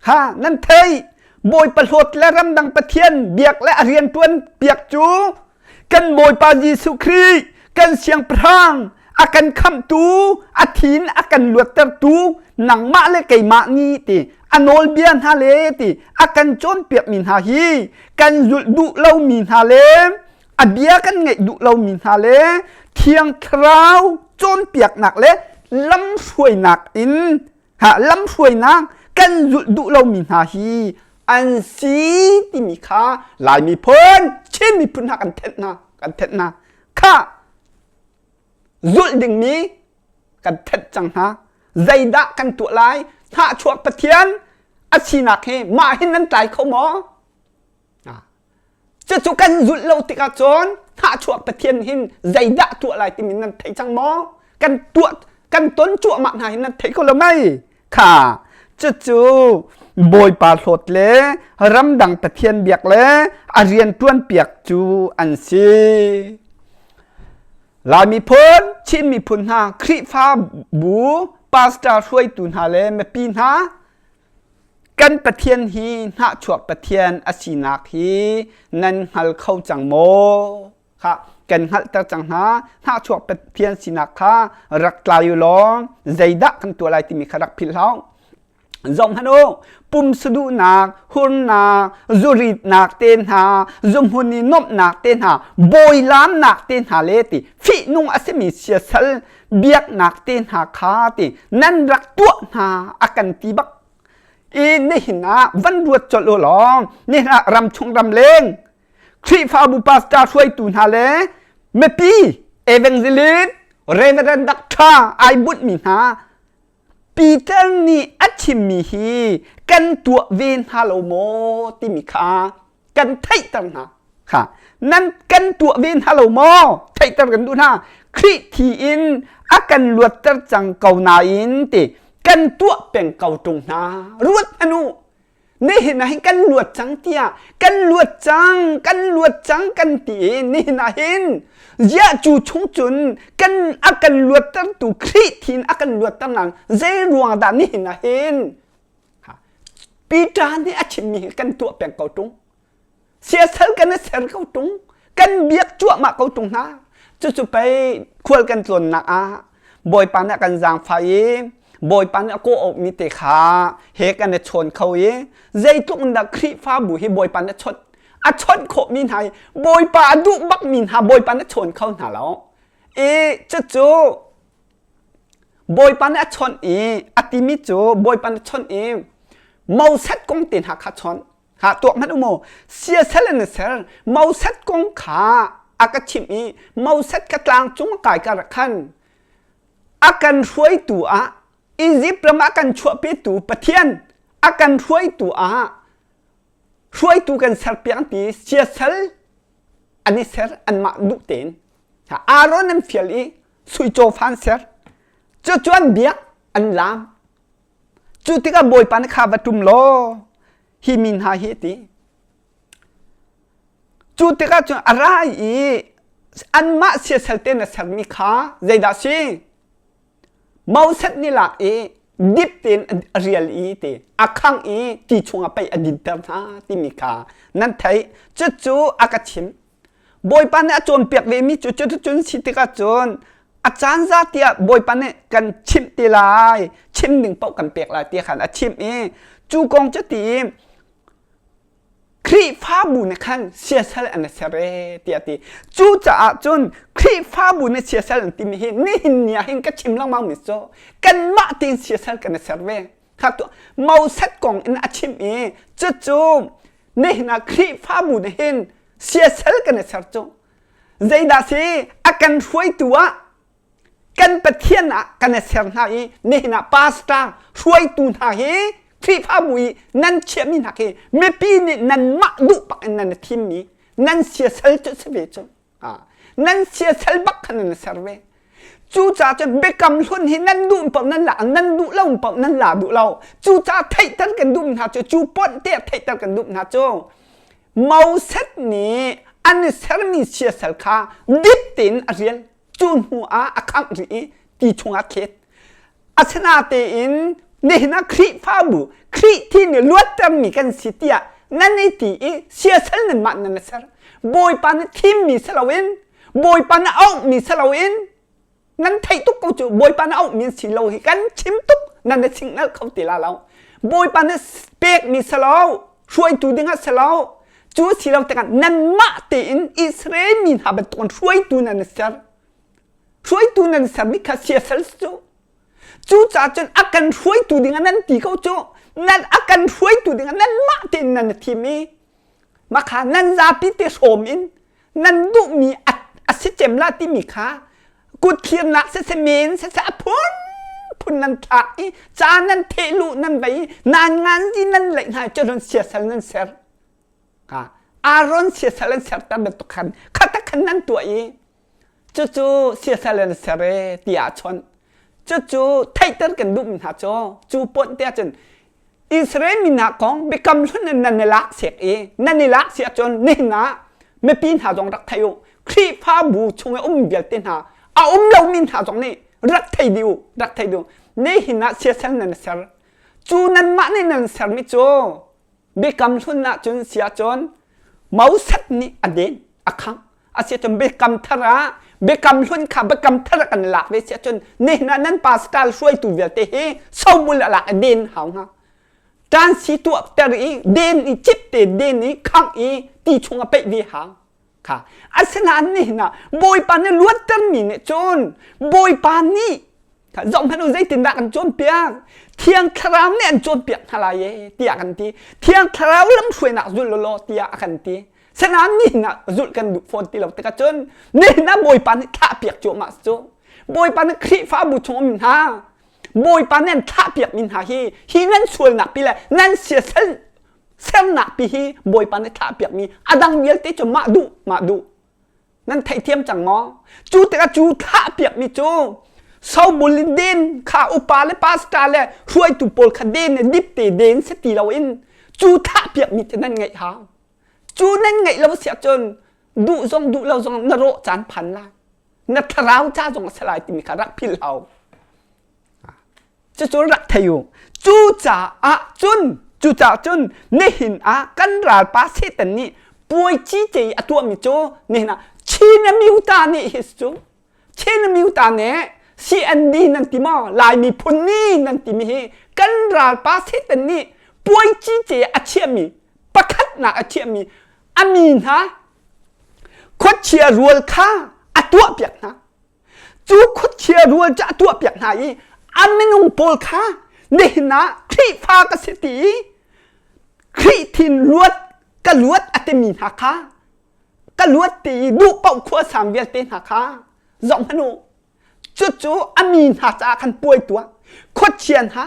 Speaker 1: Ha, nan thei. Bawipa hlawt le ramdang Pathian biak le a rianṭuan piak cu kan Bawipa Jesuh Khrih kan siangpahrang a kan khamhtu a thin a kan luattertu nangmah le keimah nih ti a nawlbia hna le ti a kan cawnpiakmi hna hi kan zulh duh lomi hna le a bia kan ngaih duh lomi hna le thiang thlarau cawnpiaknak le lamhruainak in ha lamhruainak kan zulh duh lomi hna hi an si timi kha Lai miphun, Chin miphun hna kan thenh hna, kan thenh hna. Kha zulh dingmi kan thenh cang hna. Zeidah kan tuah lai? Hnahchuak Pathian a sinak hi mah hin nan tlai kho maw? Cucu kan zulh lo tikah cun hnahchuak Pathian hin zeidah tuah lai timi nan thei cang maw? Kan tuah kan ton cuahmah hna hin nan thei ko lo mei? Kha cucu Bawipa hlawt le ramdang Pathian biak le a rian ṭuan piak cu an si. Lai miphun, Chin miphun hna, Khrihfabu, pastor hruaitu hna le mipi hna Kan Pathian hi hnahchuak Pathian a sinak hi nan hngal kho cang maw? Kha kan hngalhter cang hna. Hnahchuak Pathian sinak kha rak tlai u law zeidah kan tuah lai timi kha rak philh hlah. Zoh hmanh u, pumsaduhnak, hurnak, zuritnak te hna, zuhmun i nuamhnak te hna, bawilamnak te hna le ti fihnung a simi siasal biaknak te hna kha ti nan rak tuah hna a kan ti bak i nihin ah van ruat colh u law nihin ah ramchung ramleng Khrihfabu pastor hruaitu hna le mipi evangelist reverend doctor ai bunhmi hna Peter nih a chimmi hi kan tuah ve hna lo maw timi kha kan theihter hna kha nan kan tuah ve hna lo maw theihter kan duh hna Khrih thi in a kan luatter cang ko nain ti kan tuah peng ko ṭung hna ruat anu nihin ah hin kan luat cang tiah kan luat cang kan luat cang kan ti i nihin ah hin ziah cu chung cun kan a kan luattertu Khrih thi in a kan luatter nain zei ruang dah nihin ah hin Peter nih a chimmi hi kan tuah peng ko ṭung. Siasal kan i ser ko ṭung. Kan biak cuahmah ko ṭung hna. Cucu pei khual kan tlawnnak ah Bawipa nih a kan zaangfah i Bawipa nih a kawh-auhmi te kha he kan i chawn kho i zeitluk in dah Khrihfabu hi Bawipa nih a chawnh a chawnh khawhmi hna hi Bawipa a duh bakmi hna Bawipa nih a chawn kho hna lo. I cucu Bawipa nih a chawnh i a timi cu Bawipa nih a chawnh i Moses kong te hna kha chawnh. Ha tuak hmanh u mu. Siasal in a ser. Moses kong kha a ka chimh i Moses ka tlang cung kai ka rak khan a kan hruaitu ah Izipt ram ah kan chuahpitu Pathian a kan hruaitu ah hruaitu kan serpiak ti siasal an i ser anmah duh tein Aaron an fial i sui cawfa an ser cucu an biak an laam cu tikah Bawipa nih kha va ṭum law hi mi hna hi a ti cu tikah cun a ra i anmah siasal te na sermi kha zeidah si Moses nih lak i dip tein a rial i ti a khang i ti chungah pei a dinter hna timi kha nan theih cucu a ka chimh Bawipa nih a cawnpiak vemi cu cuticun si tikah cun a caan za tiah Bawipa nih kan chimh ti lai chim ding paoh kan pek lai ti khan a chimh i cu kong cu ti i Khrihfabu nih khan siasal an i ser ee tiah a ti. Cucaah cun Khrihfabu nih siasal an timi hi nihin ni ah hin ka chim lengmang mi cu kanmah tein siasal kan i ser ve. Kha tu Moses kong in a chim i cucu nihin ah Khrihfabu nih hin siasal kan i ser cu. Zeidah si a kan hruaitu ah kan Pathian ah kan i ser hna i nihin ah pastor hruaitu hna hi Khrihfabu i nan chiahmi hna khi mipi nih nanmah duh pak in nan i thimmi nan siasal cu si ve cu nan siasal bak khan nan i ser ve cucaah cun biakam hlun hi nan duh paoh nan la nan duh lo paoh nan la duh lo cucaah theihter kan duh hna cu cu ponh te theihter kan duh hna cu Moses nih an i sermi siasal kha dip tein a rial cu hnu ah a khangh rih i ti chungah thlet. Asinatein nihin ah Khrihfabu Khrih thi nih luattermi kan si tiah nan i ti i siasal nanmah nan i ser. Bawipa nih thimmi si loin Bawipa nih auhmi si loin nan theih tuk ko cu Bawipa nih auhmi an si lo hi kan chim tuk nan i singnal kho ti la lo. Bawipa nih pekmi si lo hruaitu dingah si lo cu si lo tikah nanmah tein Israel mi hna bantukin hruaitu nan i ser hruaitu nan sermi kha siasal cu cucaah cun a kan hruaitu dingah nan ti ko cu. Nan a kan hruaitu dingah nanmah tein nan i thim i mah kha nan zapi te hrawm in nan duhmi a si cem la timi kha kut thlirnak siseh men siseh a phun phun nan thlak i ca nan theh luh nan vei i nan ngan di nan leih hna i cun siasal nan ser. Aaron siasal an serter bantuk khan khatak khan nan tuah i cucu siasal an ser e tiah a chawnh. Cucu theihter kan duhmi hna cu cu pawnh te ahcun Israel mi hna kong biakam hlun in nan i lak sek i nan i lak si ahcun nihin ah mipi hna zong rak thei u. Khrihfabu chung i um vialte hna a um lomi hna zong nih rak thei dih u, rak thei dih u. Nihin ah siasal nan ser. Cu nanmah nih nan sermi cu Biakam hlun ahcun si ahcun Moses nih a den a khangh. Asiahcun biakam thar ah biakam hlun kha biakam thar ah kan lak ve si ahcun nihin ah nan pastor hruaitu vialte hi sobul a lak i den hau hnga. Tan si tuah ter i den i cip te den i khangh i ti chung a peih ve hau. Kha asinain nihin ah Bawipa nih luattermi nih cun Bawipa nih zohhmanh u zeitindah kan cawnpiak Thiang Thlarau nih an cawnpiak hna lai e tiah kan ti Thiang Thlarau lamhruainak zul law tiah a kan ti sinain nihin ah zulh kan duh fawn ti lo tikah cun nihin ah Bawipa nih thlahpiak cuahmah cu Bawipa nih Khrihfabu chung um hna Bawipa nih an thlahpiak mi hna hi hi nan sualnak pi le nan siasal sernak pi hi Bawipa nih thlahpiak mi a dang vialte cu mah duh mah duh nan theihthiam cang maw cu tikah cu thlah piakmi cu sobul in den kha upa le pastor le hruaitu pawl kha den le dip te den si ti loin cu thlah piakmi cu nan ngeih hau cu nan ngeih lo si ahcun duh zong duh lo zong na rawh caan phan lai na thlarau ca zong a si lai timi kha rak philh hau Cucu rak thei u. Cucaah cun, cucaah cun nihin ah kan ralpa Satan nih puai cice i a tuahmi cu nihin ah Chin Amyuta nih hi cu Chin Amyuta nih CND nan ti maw Lai miphun ni nan timi hi kan ralpa Satan nih puai cice a chiahmi pakhatnak a chiahmi a mi hna khuachia rual kha a tuahpiak hna. Cu khuachia rual cu a tuahpiak hna i a minung pawl kha nihin ah Khrihfa ka si ti i Khrih thin luat ka luat a timi hna kha ka luat ti i duh paoh khua sang vialte hna kha zoh hmanh u cucu a mi hna caah khan puai tuah khuachia hna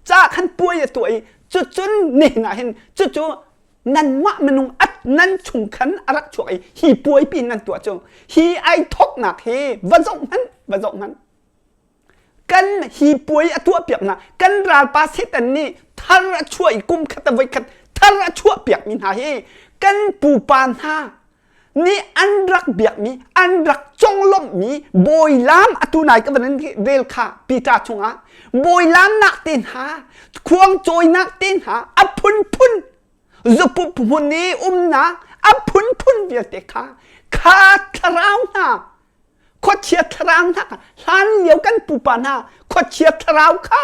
Speaker 1: caah khan puai a tuah i cucun nihin ah hin cucu nanmah minung at nan chung khan a rak chuak i hi puaipi nan tuah cu hi ai thawknak hi va zoh hmanh va zoh hmanh kan hi puai a tuah piak hna kan ralpa Satan nih thar a chuah i kum khat a voi khat thar a chuah piak mi hna hi kan pupa hna nih an rak biakmi an rak conglawmhmi bawilam atu nai ka van rel kha Peter chungah bawilam nak te hna khuangcawinak te hna a phunphun zupup hmun i umnak a phunphun vialte kha kha thlarau hna khuachia thlarau hna hlan lio kan pupa hna khuachia thlarau kha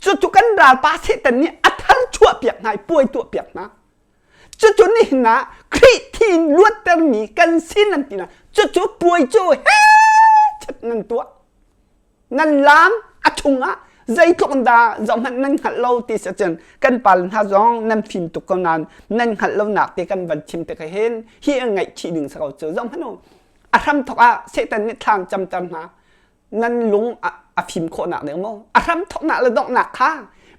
Speaker 1: cucu kan ralpa Satan nih a thar chuah piak hna i puai tuah piak hna Cucu nihin ah Khrih thi in luattermi kan si nan ti na cucu puai cu he chat nan tuah. Nan laam a chungah zeitluk in dah zohhmanh nan hngalh lo ti si cun kan pal hna zong nan fim tuk ko nain nan hngalh lonak te kan van chim tik hin hi a ngaihchih ding si ko cu zohhmanh u a hramthok ah Satan nih thla camter hna nan lung a fim khawhnak ding maw a hram thawknak le donghnak kha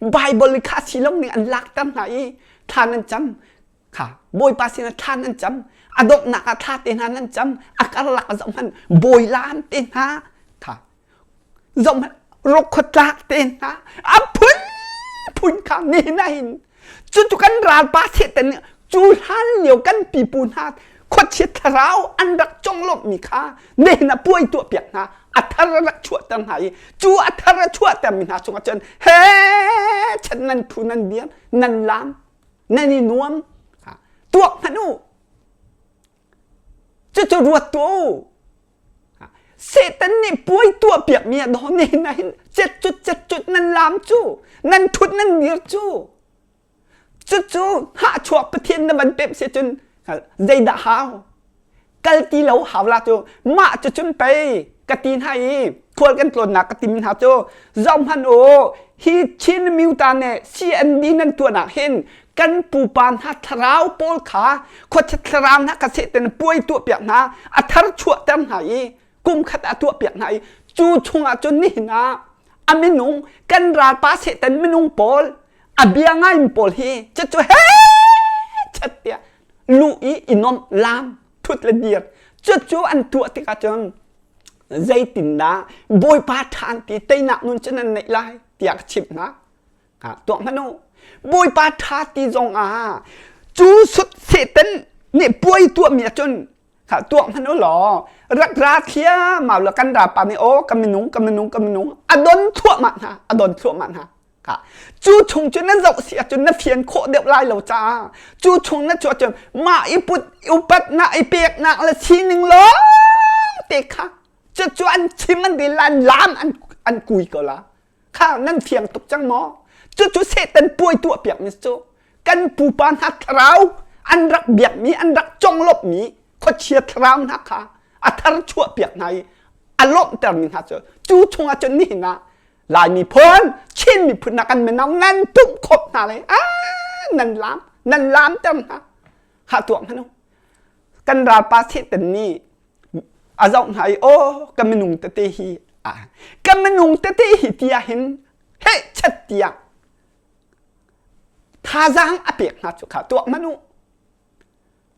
Speaker 1: Bible kha si lo ning an lakter hna i thla nan cam kha Bawipa sinah thla nan cam a donghnak ah thla te hna nan cam a karlak ah zohhmanh bawilam te hna kha zohhmanh rokhuatlak te hna a phun phun kha ni na hin Cucu kan ralpa Satan nih cu hlan lio kan pipu hna khuachia thlarau an rak conglawmhmi kha nihin ah puai tuahpiak hna a thar a rak chuahter hna i cu a thar a chuahtermi hna chungah cun he chan nan phu nan biar nan lam nan i nuam tuak hmanh u cucu ruat tuah u Satan nih puai tuahpiakmi ah daw nihin ah hin cet cut cet cut nan lam cu nan thut nan dir cu cucu hnahchuak Pathian na van pemh si cun zeidah hau kal ti lo hau la cu mah cu cun pei ka ti hna i khual kan tlawnnak ka tim hna cu zoh hmanh u. Hi Chin Myuta nih CND nan tuahnak hin kan pupa hna thlarau pawl kha khuachia thlarau hna kha sehten puai tuahpiak hna a thar chuahter hna i kum khat a tuahpiak hna i cu chungah cun nihin ah a minung kan ralpa sehtan minung pawl a bia ngaimi pawl hi cucu he chat tiah luh i i nomh lam thut le dir cucu an tuah tikah cun zeitindah Bawipa ṭhan ti teinak nun cu nan neih lai tiah ka chimh hna. Tuah hmanh u. Bawipa ṭha ti zong ah cu sut Satan nih puai tuahmi ahcun tuah hmanh u law rak ra thliamau la kan rapa nih aw ka minung ka minung ka minung a don thluahmah hna a don thluahmah hna Cu chung cu na zoh si ahcun na fian khawh deuh lai lo caah cu chung na chuah cun mah i put upatnak i peknak le sining lawng te kha cucu an chim an dil an lam an an kui ko la kha nan fiang tuk cang maw cucu Satan puai tuah piak mi cu kan pupa hna thlarau an rak biakmi an rak conglawmhmi khuachia thlarau hna kha a thar chuah piak hna i a lawmhter mi hna cu cu chungah cun nihin ah Lai miphun Chin miphun na kan mino nan tumh khawp hna le nan lam nan lam ter hna ha tuah hmanu kan ralpa Satan nih a zoh hna i aw ka minung tete hi a ka minung tete hi tiah hin heh chat tiah thazaang a pek hna cu kha tuah hmanu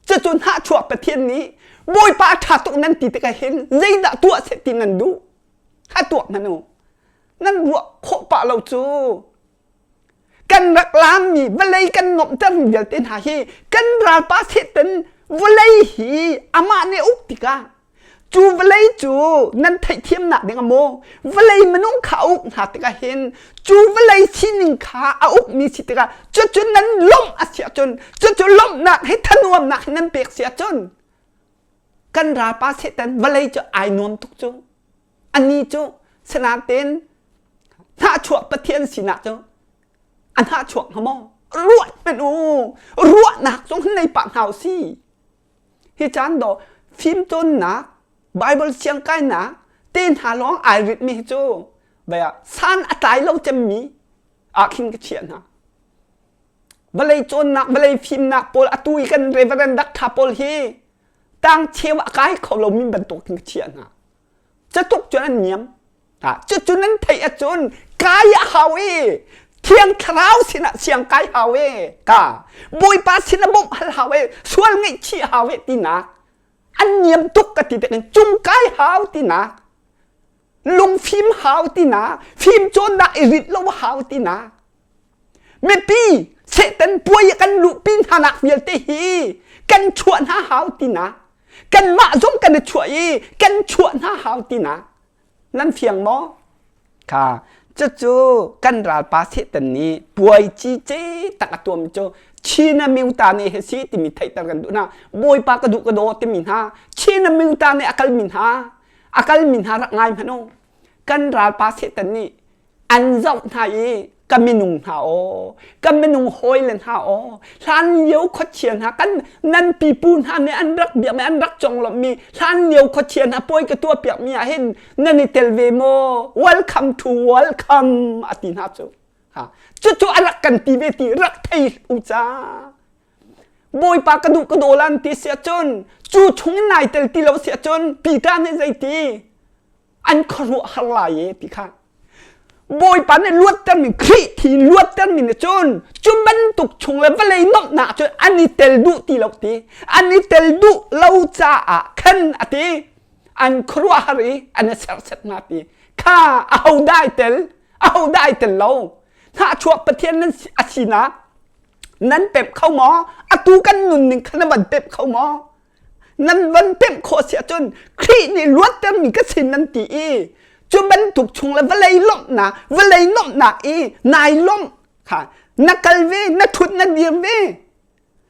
Speaker 1: cucu hnahchuah Pathian nih Bawipa a ṭha tuk nan ti tikah hin zeidah tuah seh ti nan duh kha tuah hmanh u nan ruah khawh pah lo cu kan rak laammi vawlei kan nuamhter vialte hna hi kan ralpa Satan vawlei hi amah nih uk tikah cu vawlei cu nan theihthiamnak ding a maw vawlei minung kha a uk hna tikah hin cu vawlei sining kha a ukmi si tikah cucu nan lawmh a si ahcun cucu lawmhnak hi thanuamnak hi nan pek si ahcun kan ralpa Satan vawlei cu ai nuam tuk cu ani cu sanaten hnahchuah Pathian sinak cu a hnahchuak hnga maw ruat hmanh u ruahnak zong hin nei pah hna u si Hi caan dawh fimcawnnak, Bible siangkainak te hna lawng ai ritmi hi cu vei ah san a tlai lo cemmi ah khin ka chiah hna. Vawlei cawnnak, vawlei fimnak pawl atu i kan Reverend Doctor pawl hi tang cheu a kai kho lomi bantuk khin ka chiah hna. Catuk cun an niam. Cucu nan theih ahcun kai a hau i Thiang Thlarau sinah siang kai hau e ka Bawipa sinah bawmh hal hau e sual ngaihchih hau e tinak an niam tuk ka ti tekin cung kai hau tinak lungfim hau tinak fim cawnnak i rit lo hau tinak mipi Satan puai kan luhpi hna nak vialte hi kan chuah hna hau tinak kanmah zong kan i chuah i kan chuah hna hau tinak Nan fiang maw? Kha cucu kan ralpa Satan nih puai cice tak a tuam cu China Myuta nih hi si timi theihter kan duh hna. Bawipa ka duh ka daw timi hna China Myuta nih a kalmi hna a kalmi hna rak ngai hmanh u. Kan ralpa Satan nih an zoh hna i ka minung hna aw ka minung hawi le hna aw hlan lio khuachia hna kan nan pipu hna nih an rak biakmi an rak conglawmhmi hlan lio khuachia hna puai ka tuah piakmi ah hin nan i tel ve maw welcome to welcome a ti hna cu ha cucu a rak kan ti ve ti rak thei u ca Bawipa ka duh ka daw lan ti si ahcun cu chung in nai tel ti lo si ahcun Peter nih zeiti an khuaruahhar lai e ti kha Bawipa nih luattermi Khrih thi luattermi nih cun cu bantuk chung le vawlei nuamhnak cun an i tel duh ti lo ti an i tel duh lo caah khan a ti an khuaruahhar i an i serhset hna ti kha aho dah ai tel aho dah ai tel lo hnahchuah Pathian nan a sinak nan pemh kho maw atu kan nunning kha na van pemh kho maw Nan van pemh khawh si ahcun Khrih nih luattermi ka sin nan ti i cu bantuk chung le vawlei lawmhnak vawlei nuamhnak i nai lawmh kha na kal ve na ṭhut na dir ve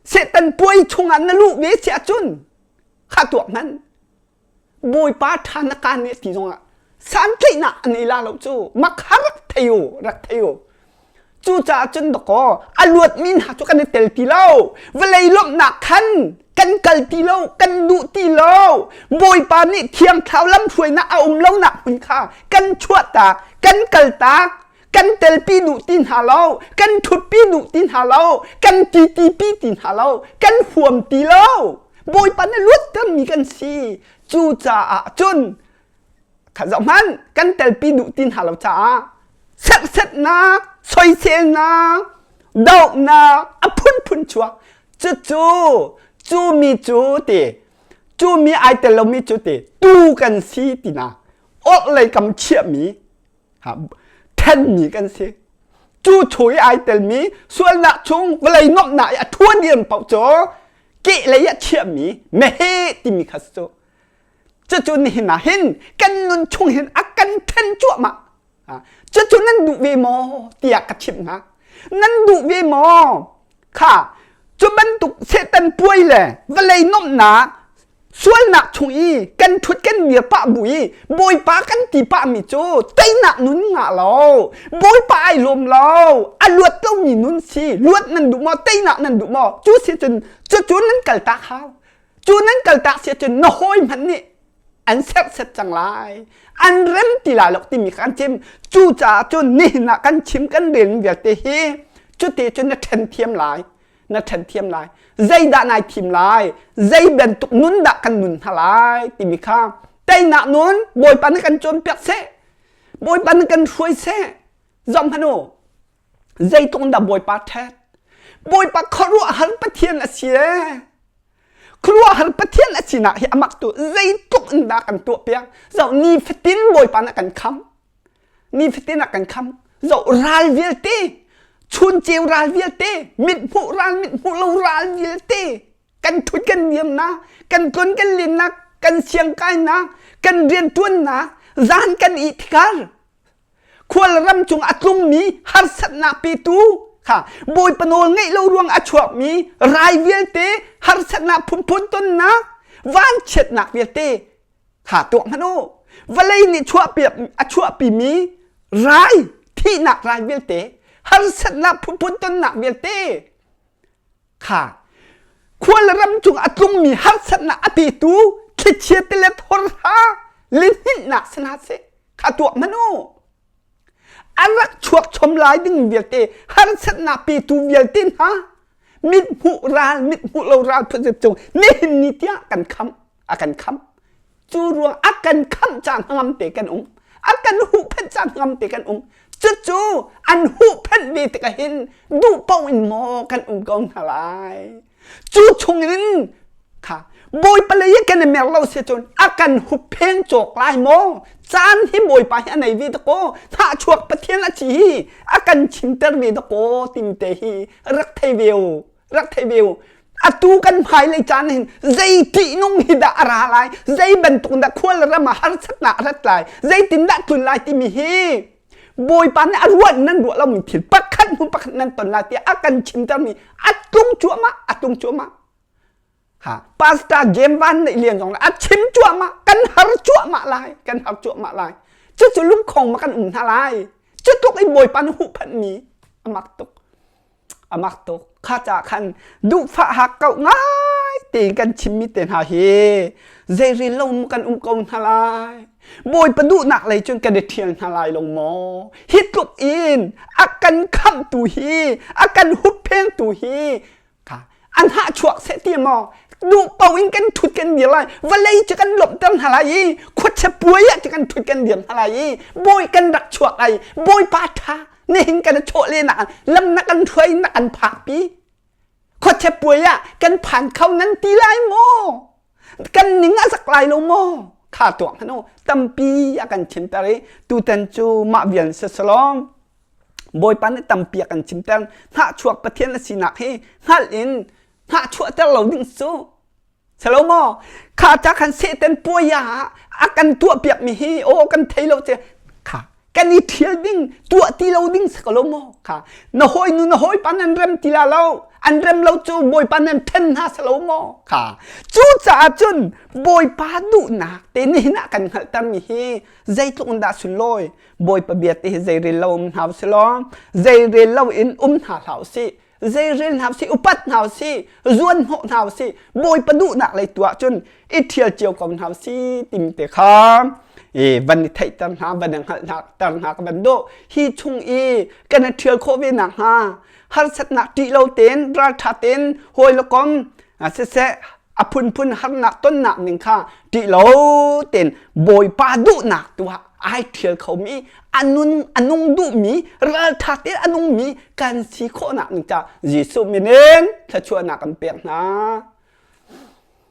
Speaker 1: Satan puai chungah na luh ve si ahcun kha tuak hmanh Bawipa ṭha na kaan nih ti zongah santlaihnak an i la lo cu makha rak thei u rak thei u Cucaah cun dakaw a luatmi hna cu kan i tel ti lo. Vawlei lawmhnak khan kan kal ti lo, kan duh ti lo. Bawipa nih thiang thlarau lamhruainak a um lonak hmun kha kan chuahtak, kan kaltak. Kan telpi duh ti hna lo, kan ṭhutpi duh ti hna lo, kan titipi ti hna lo, kan huam ti lo. Bawipa nih luattermi kan si. Cucaah cun kha zoh hmanh, kan telpi duh ti hna lo caah serhsetnak, soiselnak, dohnak a phunphun chuak. Cucu cu mi cu ti cu mi ai tel lomi cu ti tu kan si tinak orhlei kam chiahmi thenmi kan si. Cu thu i ai telmi sualnak chung vawlei nuamhnak i a thuan diam paoh cu kehlei ah chiahmi meheh timi kha cu cucu nihin ah hin kan nun chung hin a kan then cuahmah. Cucu nan duh ve maw tiah ka chimh hna. Nan duh ve maw? Kha cu bantuk Satan puai le vawlei nuamhnak sualnak chung i kan ṭhut kan mir pah bu i Bawipa kan ti pahmi cu teinak nun ngah lo Bawipa ai lawm lo a luat lomi nun si luat nan duh maw teinak nan duh maw cu si cun cucu nan kaltak hau cu nan kaltak si cun na hawi hmanh nih an serhset cang lai an rem ti lai lo timi kha kan chim cucaah cun nihin ah kan chim kan rel vialte hi cuti cun na ṭhen thiam lai na ṭhen thiam lai zeidah nai thim lai zei bantuk nun dah kan nun hna lai timi kha teinak nun Bawipa nih kan cawnpiak seh Bawipa nih kan hruai seh zom hmanh u zeitluk dah Bawipa ṭhet Bawipa khuaruahhar Pathian a si ee khuaruahhar Pathian a sinak hi amak tu zeitluk in dah kan tuah piak zoh nifatin Bawipa nih kan kham nifatin a kan kham zoh ral vialte chun ceu ral vialte mithmuh ral mithmuh lo ral vialte kan thut kan niamnak kan tlun kan linnak kan siangkainak kan riantuannak zan kan ih tikar khual ram cung a tlungmi harsatnak petu kha bawipa nawl ngeih lo ruang a chuakmi rai vialte harsatnak phunphun tonnak vanchiatnak vialte kha tuak hmanh u vawlei nih chuahpiak a chuahpimi rai thihnak rai vialte harsatnak phunphun tonnak vialte kha khual ram cung a tlungmi harsatnak a petu thlichia tilet horha lihninhnak si hna seh kha tuak hmanh u a rak chuak chom lai ding vialte harsatnak petu vialte hna mit hmuh ral mit hmuh lo ral phun cung nihin ni tiah kan kham a kan khamh cu ruang a kan khamh caan hnangam te kan um a kan huhphenh caan hnangam te kan um cucu an huhphenh ve tikah hin duh paoh in maw kan um ko hna lai cu chungin kha bawipa lei kan i mer lo si cun a kan huppheng cawk lai maw caan hi bawipa hi a nei ve dakaw hnahchuak pathian a ci hi a kan chimter ve dakaw timte hi rak thei ve u rak thei ve u atu kan hmailei caan hin zei ṭihnung hi dah a ra lai zei bantuk dah khual ram ah harsatnak a rat lai zeitin dah tlun lai timi hi bawipa nih a ruat nan ruah lomi thil pakhat hnu pakhat nan ton lai tiah a kan chimtermi a tlung cuahmah a tlung cuahmah ha pastor James Van Neih Lian zong a chim cuahmah kan har cuahmah lai kan har cuahmah lai cucu lungkhong ma kan um hna lai cu tluk in bawipa nih huhphanhmi a mak tuk a mak tuk kha ca khan duhfah hak ko ngai tein kan chimmi te hna hi zeirel lo kan um ko hna lai bawipa duhnak lei cun kan i ṭhial hna lai lo maw hi tluk in a kan khamhtu hi a kan hupphengtu hi kha an hah chuak seh ti maw duh paoh in kan thut kan dir lai vawlei cu kan lawmhter hna lai i khuachia puai ah cu kan thut kan dir hna lai i bawi kan rak chuak ai bawipa ṭha nihin kan chawh len ah lam na kan hruai na kan phakpi khuachia puai ah kan phan kho nan ti lai maw kan ning a zak lai lo maw kha tuak hmanh u tampi a kan chimter i tutan cu mah vial si salom Bawipa nih tampi a kan chimter hnahchuak Pathian a sinak hi hngalh in hnahchuahter lo ding cu Salo maw kha ca khan Satan puai ah a kan tuahpiakmi hi aw kan thei lo che kha kan i ṭhial ding tuah ti lo ding si ko lo maw kha na hawi nu na hawipa nan rem ti la lo an rem lo cu bawipa nan ṭhen hna si lo maw kha cucaah cun bawipa duhnak te nihin ah kan hngalhtermi hi zeitluk in dah sunlawi bawipa bia te hi zei rel lo um hna usih law zei rel lo in um hna hlah usih. Zeirel hna usih, upat hna usih, zuan hnawh hna usih, Bawipa duhnak lei tu ahcun i ṭhial cio ko hna usih timi te kha i van i theihter hna, van i hngalhter hna ka van duh. Hi chung i kan i ṭhial khawh ve nakhnga harsatnak ṭih lo tein ralṭha tein hawi le kom siseh a phunphun harnak tonnak ning kha ṭih lo tein Bawipa duhnak tu ah ai ṭhial khomi a nun a nung duhmi ralṭha tein a nungmi kan si khawhnak ning ca Jesuh min in thluachuahnak kan pek hna.